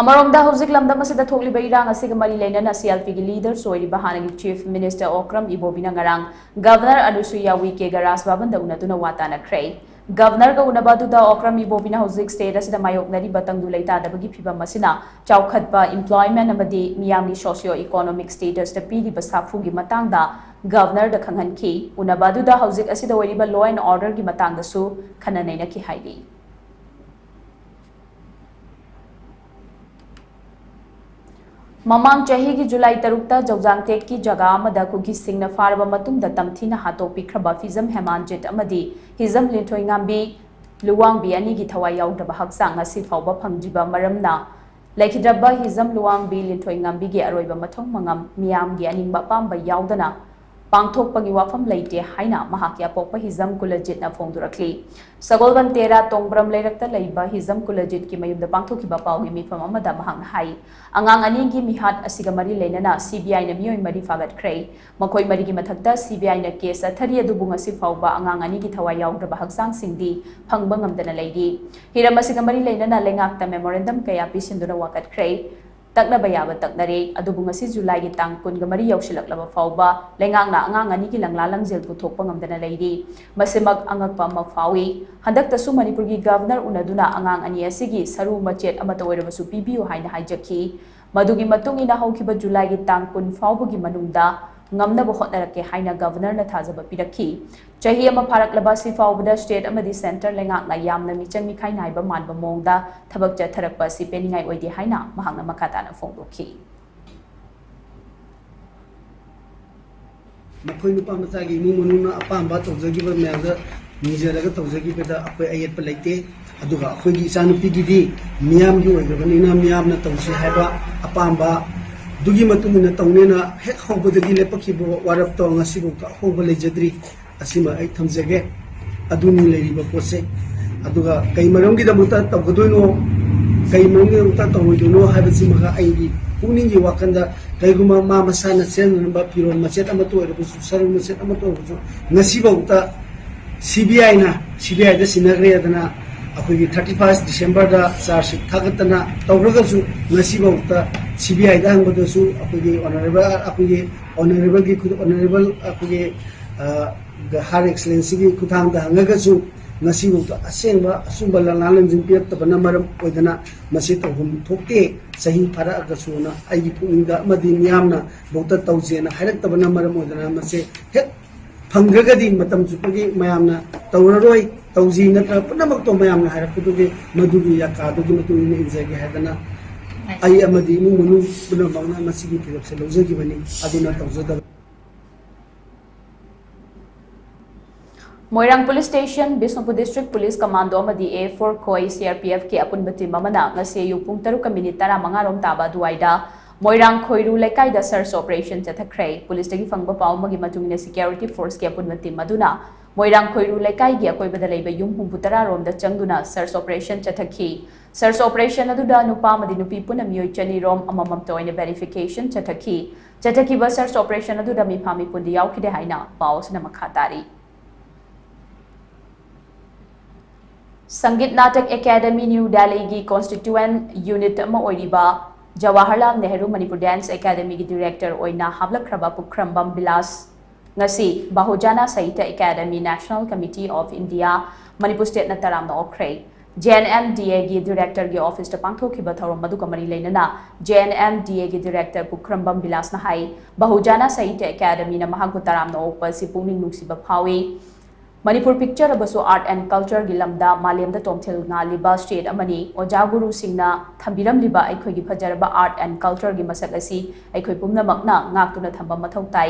ꯑꯃꯔꯣꯝꯗ ꯍꯧꯖꯤꯛ ꯂꯝꯗꯝ ꯑꯁꯤꯗ ꯊꯣꯛꯂꯤꯕ ꯏꯔꯥꯡ ꯑꯁꯤꯒ ꯃꯔꯤ ꯂꯩꯅꯅ CLP-ꯒꯤ leaders ꯑꯣꯏꯔꯤꯕ ꯍꯥꯟꯅꯒꯤ Chief Minister ꯑꯣꯀ꯭ꯔꯝ ꯏꯕꯣꯕꯤꯅ ꯉꯔꯥꯡ Governor ꯑꯅꯨꯁꯨꯏꯌꯥ ꯎꯏꯀꯦꯒ ꯔꯥꯖ ꯚꯕꯟꯗ ꯎꯅꯗꯨꯅ ꯋꯥ ꯇꯥꯅꯈ꯭ꯔꯦ꯫ Governor-ꯒ ꯎꯅꯕ ꯑꯗꯨꯗ ꯑꯣꯀ꯭ꯔꯝ ꯏꯕꯣꯕꯤꯅ ꯍꯧꯖꯤꯛ state ꯑꯁꯤꯗ ꯃꯥꯌꯣꯛꯅꯔꯤꯕ ꯇꯪꯗꯨ ꯂꯩꯇꯥꯗꯕꯒꯤ ꯐꯤꯚꯝ ꯑꯁꯤꯅ ꯆꯥꯎꯈꯠꯄ, employment ꯑꯃꯗꯤ ꯃꯤꯌꯥꯝꯒꯤ socio economic status-ꯇ ꯄꯤꯔꯤꯕ ꯁꯥꯐꯨꯒꯤ ꯃꯇꯥꯡꯗ Governor-ꯗ ꯈꯪꯍꯟꯈꯤ꯫ ꯎꯅꯕ ꯑꯗꯨꯗ ꯍꯧꯖꯤꯛ ꯑꯁꯤꯗ ꯑꯣꯏꯔꯤꯕ law and order-ꯒꯤ ꯃꯇꯥꯡꯗꯁꯨ ꯈꯟꯅ ꯅꯩꯅꯈꯤ ꯍꯥꯏꯔꯤ꯫ ꯃꯃꯥꯡ ꯆꯍꯤꯒꯤ ꯖꯨꯂꯥꯏ ꯇꯔꯨꯛꯇ ꯖꯧꯖꯥꯡꯇꯦꯛꯀꯤ ꯖꯒꯥ ꯑꯃꯗ ꯀꯨꯀꯤꯁꯤꯡꯅ ꯐꯥꯔꯕ ꯃꯇꯨꯡꯗ ꯇꯝꯊꯤꯅ ꯍꯥꯠꯇꯣꯛꯄꯤꯈ꯭ꯔꯕ ꯐꯤꯖꯝ ꯍꯦꯃꯥꯟꯖꯤꯠ ꯑꯃꯗꯤ ꯍꯤꯖꯝ ꯂꯤꯟꯊꯣꯏꯉꯥꯝꯕꯤ ꯂꯨꯋꯥꯡꯕꯤ ꯑꯅꯤꯒꯤ ꯊꯋꯥꯏ ꯌꯥꯎꯗ꯭ꯔꯕ ꯍꯛꯆꯥꯡ ꯉꯁꯤ ꯐꯥꯎꯕ ꯐꯪꯗ꯭ꯔꯤꯕ ꯃꯔꯝꯅ, ꯂꯩꯈꯤꯗ꯭ꯔꯕ ꯍꯤꯖꯝ ꯂꯨꯋꯥꯡꯕꯤ ꯂꯤꯟꯊꯣꯏꯉꯥꯝꯕꯤꯒꯤ ꯑꯔꯣꯏꯕ ꯃꯊꯧ ꯃꯉꯝ ꯃꯤꯌꯥꯝꯒꯤ ꯑꯅꯤꯡꯕ ꯑꯄꯥꯝꯕ ꯌꯥꯎꯗꯅ ꯄꯥꯡꯊꯣꯛꯄꯒꯤ ꯋꯥꯐꯝ ꯂꯩꯇꯦ ꯍꯥꯏꯅ ꯃꯍꯥꯛꯀꯤ ꯑꯄꯣꯛꯄ ꯍꯤꯖꯝ ꯀꯨꯂꯖꯤꯠꯅ ꯐꯣꯡꯗꯣꯔꯛꯂꯤ꯫ ꯁꯒꯣꯜꯕꯟ ꯇꯦꯔꯥ ꯇꯣꯡꯕ꯭ꯔꯝ ꯂꯩꯔꯛꯇ ꯂꯩꯕ ꯍꯤꯖꯝ ꯀꯨꯂꯖꯤꯠꯀꯤ ꯃꯌꯨꯝꯗ ꯄꯥꯡꯊꯣꯛꯈꯤꯕ ꯄꯥꯎꯒꯤ ꯃꯤꯐꯝ ꯑꯃꯗ ꯃꯍꯥꯛꯅ ꯍꯥꯏ, ꯑꯉꯥꯡ ꯑꯅꯤꯒꯤ ꯃꯤꯍꯥꯠ ꯑꯁꯤꯒ ꯃꯔꯤ ꯂꯩꯅꯅ CBI-ꯅ ꯃꯤꯑꯣꯏ ꯃꯔꯤ ꯐꯥꯒꯠꯈ꯭ꯔꯦ꯫ ꯃꯈꯣꯏ ꯃꯔꯤꯒꯤ ꯃꯊꯛꯇ CBI-ꯅ case ꯆꯠꯊꯔꯤ, ꯑꯗꯨꯕꯨ ꯉꯁꯤ ꯐꯥꯎꯕ ꯑꯉꯥꯡ ꯑꯅꯤꯒꯤ ꯊꯋꯥꯏ ꯌꯥꯎꯗ꯭ꯔꯕ ꯍꯛꯆꯥꯡꯁꯤꯡꯗꯤ ꯐꯪꯕ ꯉꯝꯗꯅ ꯂꯩꯔꯤ꯫ ꯍꯤꯔꯝ ꯑꯁꯤꯒ ꯃꯔꯤ ꯂꯩꯅꯅ ꯂꯩꯉꯥꯛꯇ memorandum ꯀꯌꯥ ꯄꯤꯁꯤꯟꯗꯨꯅ ꯋꯥꯀꯠꯈ꯭ꯔꯦ꯫ ꯇꯛꯅꯕ ꯌꯥꯕ ꯇꯛꯅꯔꯦ, ꯑꯗꯨꯕꯨ ꯉꯁꯤ ꯖꯨꯂꯥꯏꯒꯤ ꯇꯥꯡ ꯀꯨꯟꯒ ꯃꯔꯤ ꯌꯧꯁꯤꯜꯂꯛꯂꯕ ꯐꯥꯎꯕ ꯂꯩꯉꯥꯛꯅ ꯑꯉꯥꯡ ꯑꯅꯤꯒꯤ ꯂꯪꯂꯥ ꯂꯪꯖꯦꯜ ꯄꯨꯊꯣꯛꯄ ꯉꯝꯗꯅ ꯂꯩꯔꯤ꯫ ꯃꯁꯤꯃꯛ ꯑꯉꯛꯄ ꯑꯃ ꯐꯥꯎꯏ꯫ ꯍꯟꯗꯛꯇꯁꯨ ꯃꯅꯤꯄꯨꯔꯒꯤ Governor ꯎꯅꯗꯨꯅ ꯑꯉꯥꯡ ꯑꯅꯤ ꯑꯁꯤꯒꯤ ꯁꯔꯨ ꯃꯆꯦꯠ ꯑꯃꯠꯇ ꯑꯣꯏꯔꯕꯁꯨ ꯄꯤꯕꯤꯌꯨ ꯍꯥꯏꯅ ꯍꯥꯏꯖꯈꯤ꯫ ꯃꯗꯨꯒꯤ ꯃꯇꯨꯡ ꯏꯟꯅ ꯍꯧꯈꯤꯕ ꯖꯨꯂꯥꯏꯒꯤ ꯇꯥꯡ ꯀꯨꯟ ꯐꯥꯎꯕꯒꯤ ꯃꯅꯨꯡꯗ ꯉꯝꯅꯕ ꯍꯣꯠꯅꯔꯛꯀꯦ ꯍꯥꯏꯅ ꯒꯚꯔꯅꯔꯅ ꯊꯥꯖꯕ ꯄꯤꯔꯛꯈꯤ꯫ ꯆꯍꯤ ꯑꯃ ꯐꯥꯔꯛꯂꯕ ꯑꯁꯤ ꯐꯥꯎꯕꯗ ꯁ꯭ꯇꯦꯠ ꯑꯃꯗꯤ ꯁꯦꯟꯇꯔ ꯂꯩꯉꯥꯛꯅ ꯌꯥꯝꯅ ꯃꯤꯆꯪ ꯃꯤꯈꯥꯏ ꯅꯥꯏꯕ ꯃꯥꯟꯕ ꯃꯑꯣꯡꯗ ꯊꯕꯛ ꯆꯠꯊꯔꯛꯄ ꯑꯁꯤ ꯄꯦꯟꯅꯤꯡꯉꯥꯏ ꯑꯣꯏꯗꯦ ꯍꯥꯏꯅ ꯃꯍꯥꯛꯅ ꯃꯈꯥ ꯇꯥꯅ ꯐꯣꯡꯗꯣꯛꯈꯤ꯫ ꯃꯈꯣꯏ ꯅꯨꯄꯥ ꯃꯆꯥꯒꯤ ꯏꯃꯨꯡ ꯃꯅꯨꯡꯅ ꯑꯄꯥꯝꯕ ꯇꯧꯖꯈꯤꯕ ꯃꯌꯥꯝꯗ ꯅꯤꯖꯔꯒ ꯇꯧꯖꯈꯤꯕꯗ ꯑꯩꯈꯣꯏ ꯑꯌꯦꯠꯄ ꯂꯩꯇꯦ꯫ ꯑꯗꯨꯒ ꯑꯩꯈꯣꯏꯒꯤ ꯏꯆꯥꯅꯨꯄꯤꯒꯤꯗꯤ ꯃꯤꯌꯥꯝꯒꯤ ꯑꯣꯏꯈ꯭ꯔꯕꯅꯤꯅ ꯃꯤꯌꯥꯝꯅ ꯇꯧꯁꯤ ꯍꯥꯏꯕ ꯑꯄꯥꯝꯕ ꯑꯗꯨꯒꯤ ꯃꯇꯨꯡ ꯏꯟꯅ ꯇꯧꯅꯦꯅ ꯍꯦꯛ ꯍꯧꯕꯗꯒꯤ ꯂꯦꯞꯄꯛꯈꯤꯕ ꯋꯥꯔꯦꯞꯇꯣ ꯉꯁꯤꯐꯥꯎꯗ ꯑꯍꯣꯡꯕ ꯂꯩꯖꯗ꯭ꯔꯤ꯫ ꯑꯁꯤꯃ ꯑꯩ ꯊꯝꯖꯒꯦ꯫ ꯑꯗꯨꯅꯤ ꯂꯩꯔꯤꯕ ꯄꯣꯠꯁꯦ꯫ ꯑꯗꯨꯒ ꯀꯩ ꯃꯔꯝꯒꯤꯗꯃꯛꯇ ꯇꯧꯒꯗꯣꯏꯅꯣ, ꯀꯩ ꯃꯔꯝꯒꯤꯗꯃꯛꯇ ꯇꯧꯔꯣꯏꯗꯣꯏꯅꯣ ꯍꯥꯏꯕꯁꯤꯃꯒ ꯑꯩꯒꯤ ꯄꯨꯛꯅꯤꯡꯒꯤ ꯋꯥꯈꯜꯗ ꯀꯩꯒꯨꯝꯕ ꯃꯥ ꯃꯁꯥꯅ ꯁꯦꯠꯅꯅꯕ ꯐꯤꯔꯣꯜ ꯃꯆꯦꯠ ꯑꯃꯠꯇ ꯑꯣꯏꯔꯕꯁꯨ, ꯁꯔꯨ ꯃꯆꯦꯠ ꯑꯃꯠꯇ ꯑꯣꯏꯔꯕꯁꯨ, ꯉꯁꯤꯐꯥꯎꯗ CBIꯅ, CBIꯗ ꯁꯤꯟꯅꯈ꯭ꯔꯦꯗꯅ ꯑꯩꯈꯣꯏꯒꯤ thirty first Decemberꯗ charge sheet ꯊꯥꯒꯠꯇꯅ ꯇꯧꯔꯒꯁꯨ ꯉꯁꯤꯐꯥꯎꯗ CBIꯗ ꯍꯪꯕꯗꯁꯨ ꯑꯩꯈꯣꯏꯒꯤ honourable, ꯑꯩꯈꯣꯏꯒꯤ honourableꯒꯤ ꯈꯨ-, honourable ꯑꯩꯈꯣꯏꯒꯤ, ꯑ, Her Excellencyꯒꯤ ꯈꯨꯠꯊꯥꯡꯗ ꯍꯪꯉꯒꯁꯨ ꯉꯁꯤꯐꯥꯎꯗ ꯑꯁꯦꯡꯕ ꯑꯆꯨꯝꯕ ꯂꯥꯟꯂꯥ ꯂꯦꯟꯖꯤꯟ ꯄꯤꯔꯛꯇꯕꯅ ꯃꯔꯝ ꯑꯣꯏꯗꯅ ꯃꯁꯤ ꯇꯧꯐꯝ ꯊꯣꯛꯇꯦ꯫ ꯆꯍꯤ ꯐꯥꯔꯛꯑꯒꯁꯨꯅ ꯑꯩꯒꯤ ꯄꯨꯛꯅꯤꯡꯗ ꯑꯃꯗꯤ ꯃꯤꯌꯥꯝꯅ ꯚꯣꯠꯇ ꯇꯧꯁꯦꯅ ꯍꯥꯏꯔꯛꯇꯕꯅ ꯃꯔꯝ ꯑꯣꯏꯗꯅ ꯃꯁꯤ ꯍꯦꯛ ꯐꯪꯗ꯭ꯔꯒꯗꯤ ꯃꯇꯝ ꯆꯨꯞꯄꯒꯤ ꯃꯌꯥꯝꯅ ꯇꯧꯔꯔꯣꯏ, ꯇꯧꯁꯤ ꯅꯠꯇ꯭ꯔꯒ ꯄꯨꯝꯅꯃꯛꯇꯣ ꯃꯌꯥꯝꯅ ꯍꯥꯏꯔꯛꯄꯗꯨꯒꯤ ꯃꯗꯨꯒꯤ ꯌꯥꯀꯥꯗꯨꯒꯤ ꯃꯇꯨꯡ ꯏꯟꯅ ꯏꯟꯖꯒꯦ ꯍꯥꯏꯗꯅ ꯑꯩ ꯑꯃꯗꯤ ꯏꯃꯨꯡ ꯃꯅꯨꯡ ꯄꯨꯝꯅꯃꯛꯅ ꯃꯁꯤꯒꯤ ꯐꯤꯔꯦꯞꯁꯦ ꯂꯧꯖꯈꯤꯕꯅꯤ꯫ ꯑꯗꯨꯅ ꯇꯧꯖꯗꯕ Moirang police station, Bishnupur district police commando ꯑꯃꯗꯤ A four ꯈꯣꯏ CRPFꯀꯤ ꯑꯄꯨꯟꯕ ꯇꯤꯝ ꯑꯃꯅ ꯉꯁꯤ ꯑꯌꯨꯛ ꯄꯨꯡ ꯇꯔꯨꯛꯀ ꯃꯤꯅꯤꯠ ꯇꯔꯥꯃꯉꯥ ꯔꯣꯝ ꯇꯥꯕ ꯑꯗꯨꯋꯥꯏꯗ ꯃꯣꯏꯔꯥꯡ ꯈꯣꯏꯔꯨ ꯂꯩꯀꯥꯏꯗ search operation ꯆꯠꯊꯈ꯭ꯔꯦ꯫ ꯄꯨꯂꯤꯁꯇꯒꯤ ꯐꯪꯕ ꯄꯥꯎ ꯑꯃꯒꯤ ꯃꯇꯨꯡ ꯏꯟꯅ security forceꯀꯤ ꯑꯄꯨꯟꯕ ꯇꯤꯝ ꯑꯗꯨꯅ ꯃꯣꯏꯔꯥꯡ ꯈꯣꯏꯔꯨ ꯂꯩꯀꯥꯏꯒꯤ ꯑꯀꯣꯏꯕꯗ ꯂꯩꯕ ꯌꯨꯝ ꯍꯨꯝꯐꯨ ꯇꯔꯥ ꯔꯣꯝꯗ ꯆꯪꯗꯨꯅ search operation ꯆꯠꯊꯈꯤ꯫ Search operation ꯑꯗꯨꯗ ꯅꯨꯄꯥ ꯑꯃꯗꯤ ꯅꯨꯄꯤ ꯄꯨꯟꯅ ꯃꯤꯑꯣꯏ ꯆꯅꯤ ꯔꯣꯝ ꯑꯃꯃꯝꯇ ꯑꯣꯏꯅ verification ꯆꯠꯊꯈꯤ꯫ ꯆꯠꯊꯈꯤꯕ search operation ꯑꯗꯨꯗ ꯃꯤꯐꯥ ꯃꯤꯄꯨꯟꯗꯤ ꯌꯥꯎꯈꯤꯗꯦ ꯍꯥꯏꯅ ꯄꯥꯎ ꯑꯁꯤꯅ ꯃꯈꯥ ꯇꯥꯔꯤ꯫ ꯁꯪꯒꯤꯠ ꯅꯥꯇꯛ ꯑꯦꯀꯥꯗꯃꯤ ꯅ꯭ꯌꯨ ꯗꯦꯜꯂꯤꯒꯤ constituent unit ꯑꯃ ꯑꯣꯏꯔꯤꯕ ꯖꯋꯥꯍꯔꯂꯥꯜ ꯅꯦꯍꯔꯨ ꯃꯅꯤꯄꯨꯔ dance academyꯒꯤ director ꯑꯣꯏꯅ ꯍꯥꯞꯂꯛꯈ꯭ꯔꯕ ꯄꯨꯈ꯭ꯔꯝꯕꯝ ꯕꯤꯂꯥꯁ ꯉꯁꯤ Bahujana Sahitya academy National Committee of India Manipur stateꯅ ꯇꯔꯥꯝꯅ ꯑꯣꯛꯈ꯭ꯔꯦ꯫ ꯖꯦ ꯑꯦꯟ ꯑꯦꯝ ꯗꯤ ꯑꯦꯒꯤ ꯗꯤꯔꯦꯛꯇꯔꯒꯤ ꯑꯣꯐꯤꯁꯇ ꯄꯥꯡꯊꯣꯛꯈꯤꯕ ꯊꯧꯔꯝ ꯑꯗꯨꯒ ꯃꯔꯤ ꯂꯩꯅꯅ ꯖꯦ ꯑꯦꯟ ꯑꯦꯝ ꯗꯤ ꯑꯦꯒꯤ ꯗꯤꯔꯦꯛꯇꯔ ꯄꯨꯈ꯭ꯔꯝꯕꯝ ꯕꯤꯂꯥꯁꯅ ꯍꯥꯏ, ꯕꯍꯨꯖꯥꯅ ꯁꯥꯍꯤꯇ꯭ꯌ ꯑꯦꯀꯥꯗꯃꯤꯅ ꯃꯍꯥꯛꯄꯨ ꯇꯔꯥꯝꯅ ꯑꯣꯛꯄ ꯑꯁꯤ ꯄꯨꯛꯅꯤꯡ ꯅꯨꯡꯁꯤꯕ ꯐꯥꯎꯏ꯫ ꯃꯅꯤꯄꯨꯔ ꯄꯤꯛꯆꯔꯕꯁꯨ art and culture ꯒꯤ ꯂꯝꯗ ꯃꯥꯂꯦꯝꯗ ꯇꯣꯝꯊꯤꯜ ꯉꯥꯜꯂꯤꯕ state ꯑꯃꯅꯤ꯫ ꯑꯣꯖꯥ ꯒꯨꯔꯨꯁꯤꯡꯅ ꯊꯝꯕꯤꯔꯝꯂꯤꯕ ꯑꯩꯈꯣꯏꯒꯤ ꯐꯖꯔꯕ art and culture ꯒꯤ ꯃꯁꯛ ꯑꯁꯤ ꯑꯩꯈꯣꯏ ꯄꯨꯝꯅꯃꯛꯅ ꯉꯥꯛꯇꯨꯅ ꯊꯝꯕ ꯃꯊꯧ ꯇꯥꯏ꯫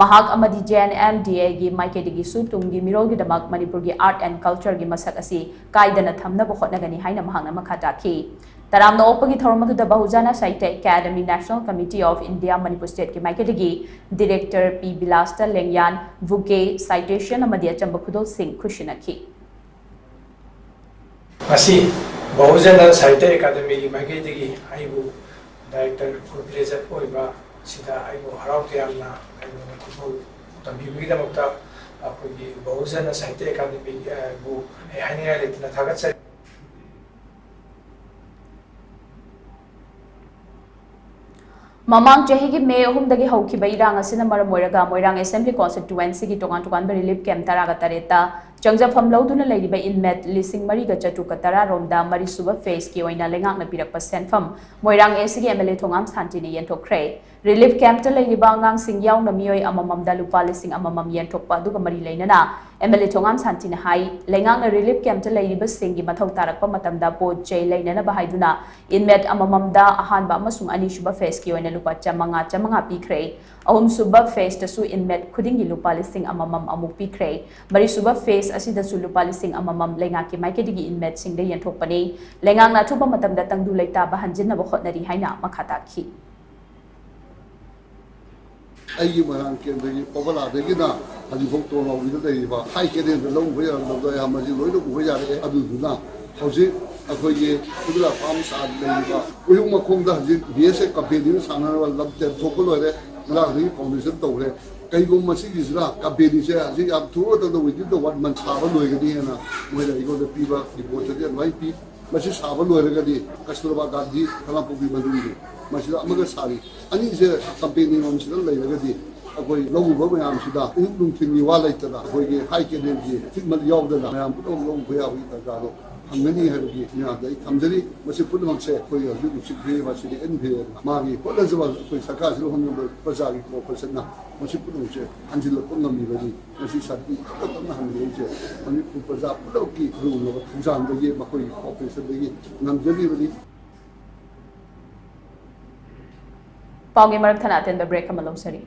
ꯃꯍꯥꯛ ꯑꯃꯗꯤ ꯖꯦ ꯑꯦꯟ ꯑꯦꯝ ꯗꯤ ꯑꯦꯒꯤ ꯃꯥꯏꯀꯩꯗꯒꯤꯁꯨ ꯇꯨꯡꯒꯤ ꯃꯤꯔꯣꯜꯒꯤꯗꯃꯛ ꯃꯅꯤꯄꯨꯔꯒꯤ art and culture ꯒꯤ ꯃꯁꯛ ꯑꯁꯤ ꯀꯥꯏꯗꯅ ꯊꯝꯅꯕ ꯍꯣꯠꯅꯒꯅꯤ ꯍꯥꯏꯅ ꯃꯍꯥꯛꯅ ꯃꯈꯥ ꯇꯥꯈꯤ꯫ ꯇꯔꯥꯝꯅ ꯑꯣꯛꯄꯒꯤ ꯊꯧꯔꯝ ꯑꯗꯨꯗ Bahujana Sahitya academy, National Committee of India, Manipur state ꯀꯤ ꯃꯥꯏꯀꯩꯗꯒꯤ ꯗꯤꯔꯦꯛꯇꯔ ꯄꯤ ꯕꯤꯂꯥꯁꯇ ꯂꯦꯡꯌꯥꯟ, bouquet, citation ꯑꯃꯗꯤ ꯑꯆꯝꯕ ꯈꯨꯗꯣꯜꯁꯤꯡ ꯈꯨꯠꯁꯤꯟꯅꯈꯤ꯫ ꯉꯁꯤ ꯕꯍꯨꯖꯅ ꯁꯥꯍꯤꯇ꯭ꯌ ꯑꯦꯀꯥꯗꯃꯤꯒꯤ ꯃꯥꯏꯀꯩꯗꯒꯤ ꯑꯩꯕꯨ ꯗꯥꯏꯔꯦꯛꯇꯔ ꯐꯨꯜ ꯄ꯭ꯂꯦꯖꯔ ꯑꯣꯏꯕ ꯁꯤꯗ ꯑꯩꯕꯨ ꯍꯔꯥꯎ ꯇꯌꯥꯝꯅ ꯑꯩꯉꯣꯟꯗ ꯈꯨꯗꯣꯜ ꯇꯝꯕꯤꯕꯒꯤꯗꯃꯛꯇ ꯑꯩꯈꯣꯏꯒꯤ ꯕꯍꯨꯖꯅ ꯁꯥꯍꯤꯇ꯭ꯌ ꯑꯦꯀꯥꯗꯃꯤꯕꯨ ꯑꯩ ꯍꯥꯏꯅꯤꯡꯉꯥꯏ ꯂꯩꯇꯅ ꯊꯥꯒꯠꯆꯔꯤ꯫ ꯃꯃꯥꯡ ꯆꯍꯤꯒꯤ ꯃꯦ ꯑꯍꯨꯝꯗꯒꯤ ꯍꯧꯈꯤꯕ ꯏꯔꯥꯡ ꯑꯁꯤꯅ ꯃꯔꯝ ꯑꯣꯏꯔꯒ ꯃꯣꯏꯔꯥꯡ Assembly Constituency ꯒꯤ ꯇꯣꯉꯥꯟ ꯇꯣꯉꯥꯟꯕ relief camp ꯇꯔꯥꯒ ꯇꯔꯦꯠꯇ ꯆꯪꯖꯐꯝ ꯂꯧꯗꯨꯅ ꯂꯩꯔꯤꯕ inmate ꯂꯤꯁꯤꯡ ꯃꯔꯤꯒ ꯆꯥꯇ꯭ꯔꯨꯛꯀ ꯇꯔꯥ ꯔꯣꯝꯗ ꯃꯔꯤꯁꯨꯕ phase ꯀꯤ ꯑꯣꯏꯅ ꯂꯩꯉꯥꯛꯅ ꯄꯤꯔꯛꯄ ꯁꯦꯟꯐꯝ ꯃꯣꯏꯔꯥꯡ A C ꯒꯤ M L A Thongam ꯁꯥꯟꯇꯤꯅ ꯌꯦꯟꯊꯣꯛꯈ꯭ꯔꯦ꯫ Relief camp ꯇ ꯂꯩꯔꯤꯕ ꯑꯉꯥꯡꯁꯤꯡ ꯌꯥꯎꯅ ꯃꯤꯑꯣꯏ ꯑꯃꯃꯝꯗ ꯂꯨꯄꯥ ꯂꯤꯁꯤꯡ ꯑꯃꯃꯝ ꯌꯦꯟꯊꯣꯛꯄ ꯑꯗꯨꯒ ꯃꯔꯤ ꯂꯩꯅꯅ M L A ꯊꯣꯉꯥꯝ ꯁꯥꯟꯇꯤꯅ ꯍꯥꯏ, ꯂꯩꯉꯥꯛꯅ relief camp ꯇ ꯂꯩꯔꯤꯕꯁꯤꯡꯒꯤ ꯃꯊꯧ ꯇꯥꯔꯛꯄ ꯃꯇꯝꯗ ꯄꯣꯠ ꯆꯩ ꯂꯩꯅꯅꯕ ꯍꯥꯏꯗꯨꯅ inmate ꯑꯃꯃꯝꯗ ꯑꯍꯥꯟꯕ ꯑꯃꯁꯨꯡ ꯑꯅꯤꯁꯨꯕ phase ꯀꯤ ꯑꯣꯏꯅ ꯂꯨꯄꯥ ꯆꯥꯃꯉꯥ ꯆꯥꯃꯉꯥ ꯄꯤꯈ꯭ꯔꯦ꯫ ꯑꯍꯨꯝꯁꯨꯕ phase ꯇꯁꯨ inmate ꯈꯨꯗꯤꯡꯒꯤ ꯂꯨꯄꯥ ꯂꯤꯁꯤꯡ ꯑꯃꯃꯝ ꯑꯃꯨꯛ ꯄꯤꯈ꯭ꯔꯦ꯫ ꯃꯔꯤꯁꯨꯕ phase ꯑꯁꯤꯗꯁꯨ ꯂꯨꯄꯥ ꯂꯤꯁꯤꯡ ꯑꯃꯃꯝ ꯂꯩꯉꯥꯛꯀꯤ ꯃꯥꯏꯀꯩꯗꯒꯤ inmate ꯁꯤꯡꯗ ꯌꯦꯟꯊꯣꯛꯄꯅꯤ꯫ ꯂꯩꯉꯥꯛꯅ ꯑꯊꯨꯕ ꯃꯇꯝꯗ ꯇꯪꯗꯨ ꯂꯩꯇꯥꯕ ꯍꯟꯖꯤꯟꯅꯕ ꯍꯣꯠꯅꯔꯤ ꯍꯥꯏꯅ ꯃꯈꯥ ꯇꯥꯈꯤ꯫ ꯑꯩꯒꯤ ꯃꯣꯏꯔꯥꯡ ꯀꯦꯟꯗ꯭ꯔꯒꯤ ꯄꯕꯂꯥꯗꯒꯤꯅ ꯍꯧꯖꯤꯛꯐꯥꯎ ꯇꯣꯔꯅꯥꯎꯕꯤꯗ ꯂꯩꯔꯤꯕ ꯍꯥꯏ ꯀꯦꯅꯦꯜꯗ ꯂꯧ ꯎꯕ ꯌꯥꯔꯝꯗꯕꯗꯣ ꯑꯌꯥꯝꯕꯁꯤ ꯂꯣꯏꯅ ꯎꯕ ꯌꯥꯔꯛꯑꯦ꯫ ꯑꯗꯨꯗꯨꯅ ꯍꯧꯖꯤꯛ ꯑꯩꯈꯣꯏꯒꯤ ꯈꯨꯗꯨꯂꯥ ꯐꯥꯔꯝ ꯁꯥꯗ ꯂꯩꯔꯤꯕ ꯎꯌꯨꯡ ꯃꯈꯣꯡꯗ ꯍꯧꯖꯤꯛ B S A company ꯅ ꯁꯥꯟꯅꯅꯕ ꯂꯝ ꯇꯦꯟꯊꯣꯛꯄ ꯂꯣꯏꯔꯦ, ꯉꯔꯥꯡꯗꯒꯤ foundation ꯇꯧꯈ꯭ꯔꯦ꯫ ꯀꯩꯒꯨꯝꯕ ꯃꯁꯤꯒꯤꯁꯤꯅ company ꯁꯦ ꯍꯧꯖꯤꯛ ꯌꯥꯝ ꯊꯨꯕ ꯃꯇꯝꯗ within the one month ꯁꯥꯕ ꯂꯣꯏꯒꯅꯤ ꯍꯥꯏꯅ ꯃꯣꯏꯅ ꯑꯩꯉꯣꯟꯗ ꯄꯤꯕ report ꯇꯗꯤ ꯑꯗꯨꯃꯥꯏꯅ ꯄꯤ꯫ ꯃꯁꯤ ꯁꯥꯕ ꯂꯣꯏꯔꯒꯗꯤ ꯀꯁꯇꯨꯔꯕꯥ ꯒꯥꯟꯙꯤ ꯈꯣꯡꯅꯥꯡꯄꯣꯛꯄꯤ ꯃꯅꯨꯡꯒꯤ ꯃꯁꯤꯗ ꯑꯃꯒ ꯁꯥꯔꯤ꯫ ꯑꯅꯤꯁꯦ company ꯔꯣꯝꯁꯤꯗ ꯂꯩꯔꯒꯗꯤ ꯑꯩꯈꯣꯏ ꯂꯧ ꯎꯕ ꯃꯌꯥꯝꯁꯤꯗ ꯑꯌꯨꯛ ꯅꯨꯡꯊꯤꯜꯒꯤ ꯋꯥ ꯂꯩꯇꯅ ꯑꯩꯈꯣꯏꯒꯤ ꯍꯥꯏ ꯀꯦꯅꯦꯜꯒꯤ treatment ꯌꯥꯎꯗꯅ ꯃꯌꯥꯝ ꯄꯨꯝꯅꯃꯛ ꯂꯧ ꯎꯕ ꯌꯥꯕꯒꯤ ꯇꯥꯟꯖꯥꯗꯣ ꯐꯪꯒꯅꯤ ꯍꯥꯏꯕꯒꯤ ꯃꯌꯥꯝꯗ ꯑꯩ ꯊꯝꯖꯔꯤ꯫ ꯃꯁꯤ ꯄꯨꯝꯅꯃꯛꯁꯦ ꯑꯩꯈꯣꯏ ꯍꯧꯖꯤꯛ ꯍꯧꯖꯤꯛ ꯃꯁꯤꯗꯤ ꯑꯦꯟ ꯚꯤ ꯑꯦ ꯃꯥꯒꯤ ꯍꯣꯠꯅꯖꯕ ꯑꯩꯈꯣꯏ ꯁꯔꯀꯥꯔꯁꯤꯗ ꯍꯣꯠꯅꯕ ꯄ꯭ꯔꯖꯥꯒꯤ ꯀꯣꯑꯣꯄꯔꯦꯁꯟꯅ ꯃꯁꯤ ꯄꯨꯝꯅꯃꯛꯁꯦ ꯍꯟꯖꯤꯜꯂꯛꯄ ꯉꯝꯂꯤꯕꯅꯤ꯫ ꯃꯁꯤ ꯁꯥꯟꯇꯤ ꯇꯞꯅ ꯇꯞꯅ ꯍꯟꯕꯤꯔꯛꯏꯁꯦ ꯃꯅꯤꯄꯨꯔ ꯄ꯭ꯔꯖꯥ ꯄꯨꯝꯅꯃꯛꯀꯤ ꯈꯨꯔꯨꯝꯅꯕ ꯊꯧꯖꯥꯜꯗꯒꯤ ꯃꯈꯣꯏꯒꯤ ꯀꯣꯑꯣꯄꯔꯦꯁꯟꯗꯒꯤ ꯉꯝꯖꯔꯤꯕꯅꯤ꯫ ꯄꯥꯎꯒꯤ ꯃꯔꯛ ꯊꯠꯅ ꯑꯇꯦꯟꯕ ꯕ꯭ꯔꯦꯛ ꯑꯃ ꯂꯧꯖꯔꯤ꯫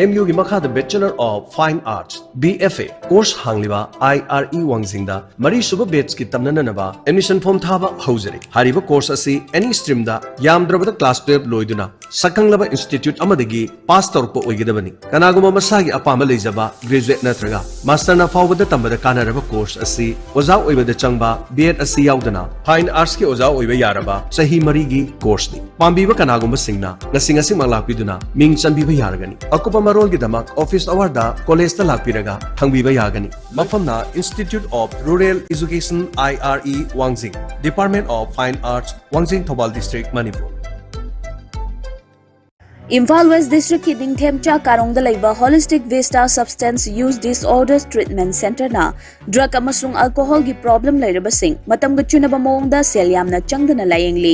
ꯑꯦꯝ ꯌꯨꯒꯤ ꯃꯈꯥꯗ Bachelor of Fine Arts, B F A, course ꯍꯥꯡꯂꯤꯕ ꯑꯥꯏ ꯑꯥꯔ ꯏ ꯋꯥꯡꯖꯤꯡꯗ ꯃꯔꯤꯁꯨꯕ ꯕꯦꯠꯁꯀꯤ ꯇꯝꯅꯅꯕ ꯑꯦꯗꯃꯤꯁꯟ ꯐꯣꯔꯝ ꯊꯥꯕ ꯍꯧꯖꯔꯤ꯫ ꯍꯥꯏꯔꯤꯕ ꯀꯣꯔꯁ ꯑꯁꯤ ꯑꯦꯅꯤ ꯁ꯭ꯇ꯭ꯔꯤꯝꯗ ꯌꯥꯝꯗ꯭ꯔꯕꯗ ꯀ꯭ꯂꯥꯁ ꯇꯨꯌꯦꯜꯞ ꯂꯣꯏꯗꯨꯅ ꯁꯛꯈꯪꯂꯕ ꯏꯟꯁꯇꯤꯇ꯭ꯌꯨꯠ ꯑꯃꯗꯒꯤ ꯄꯥꯁ ꯇꯧꯔꯛꯄ ꯑꯣꯏꯒꯗꯕꯅꯤ꯫ ꯀꯅꯥꯒꯨꯝꯕ ꯃꯁꯥꯒꯤ ꯑꯄꯥꯝꯕ ꯂꯩꯖꯕ ꯒ꯭ꯔꯦꯖꯨꯑꯦꯠ ꯅꯠꯇ꯭ꯔꯒ ꯃꯥꯁꯇꯔꯅ ꯐꯥꯎꯕꯗ ꯇꯝꯕꯗ ꯀꯥꯟꯅꯔꯕ ꯀꯣꯔꯁ ꯑꯁꯤ ꯑꯣꯖꯥ ꯑꯣꯏꯕꯗ ꯆꯪꯕ ꯕꯤ ꯑꯦꯗ ꯑꯁꯤ ꯌꯥꯎꯗꯅ ꯐꯥꯏꯟ ꯑꯥꯔꯠꯁꯀꯤ ꯑꯣꯖꯥ ꯑꯣꯏꯕ ꯌꯥꯔꯕ ꯆꯍꯤ ꯃꯔꯤꯒꯤ ꯀꯣꯔꯁꯅꯤ꯫ ꯄꯥꯝꯕꯤꯕ ꯀꯅꯥꯒꯨꯝꯕꯁꯤꯡꯅ ꯉꯁꯤ ꯉꯁꯤꯃꯛ ꯂꯥꯛꯄꯤꯗꯨꯅ ꯃꯤꯡ ꯆꯟꯕꯤꯕ ꯌꯥꯔꯒꯅꯤ꯫ ꯑꯀꯨꯞꯄ ꯃꯔꯣꯜꯒꯤꯗꯃꯛ ꯑꯣꯐꯤꯁ ꯑꯋꯥꯔꯗ ꯀꯣꯂꯦꯖꯇ ꯂꯥꯛꯄꯤꯔꯒ ꯍꯪꯕꯤꯕ ꯌꯥꯒꯅꯤ꯫ ꯃꯐꯝꯅ Institute of Rural Education, I R E, Wangzing, Department of Fine Arts, Wangzing, Thoubal District, Manipur. Imphal west ꯗꯤꯁꯇ꯭ꯔꯤꯛꯀꯤ ꯅꯤꯡꯊꯦꯝꯆꯥ ꯀꯥꯔꯣꯡꯗ ꯂꯩꯕ holistic vista substance use disorders treatment ꯁꯦꯟꯇꯔꯅ ꯗ꯭ꯔꯒ ꯑꯃꯁꯨꯡ ꯑꯜꯀꯣꯍꯣꯜꯒꯤ ꯄ꯭ꯔꯣꯕ꯭ꯂꯦꯝ ꯂꯩꯔꯕꯁꯤꯡ ꯃꯇꯝꯒ ꯆꯨꯅꯕ ꯃꯑꯣꯡꯗ ꯁꯦꯜ ꯌꯥꯝꯅ ꯆꯪꯗꯅ ꯂꯥꯌꯦꯡꯂꯤ꯫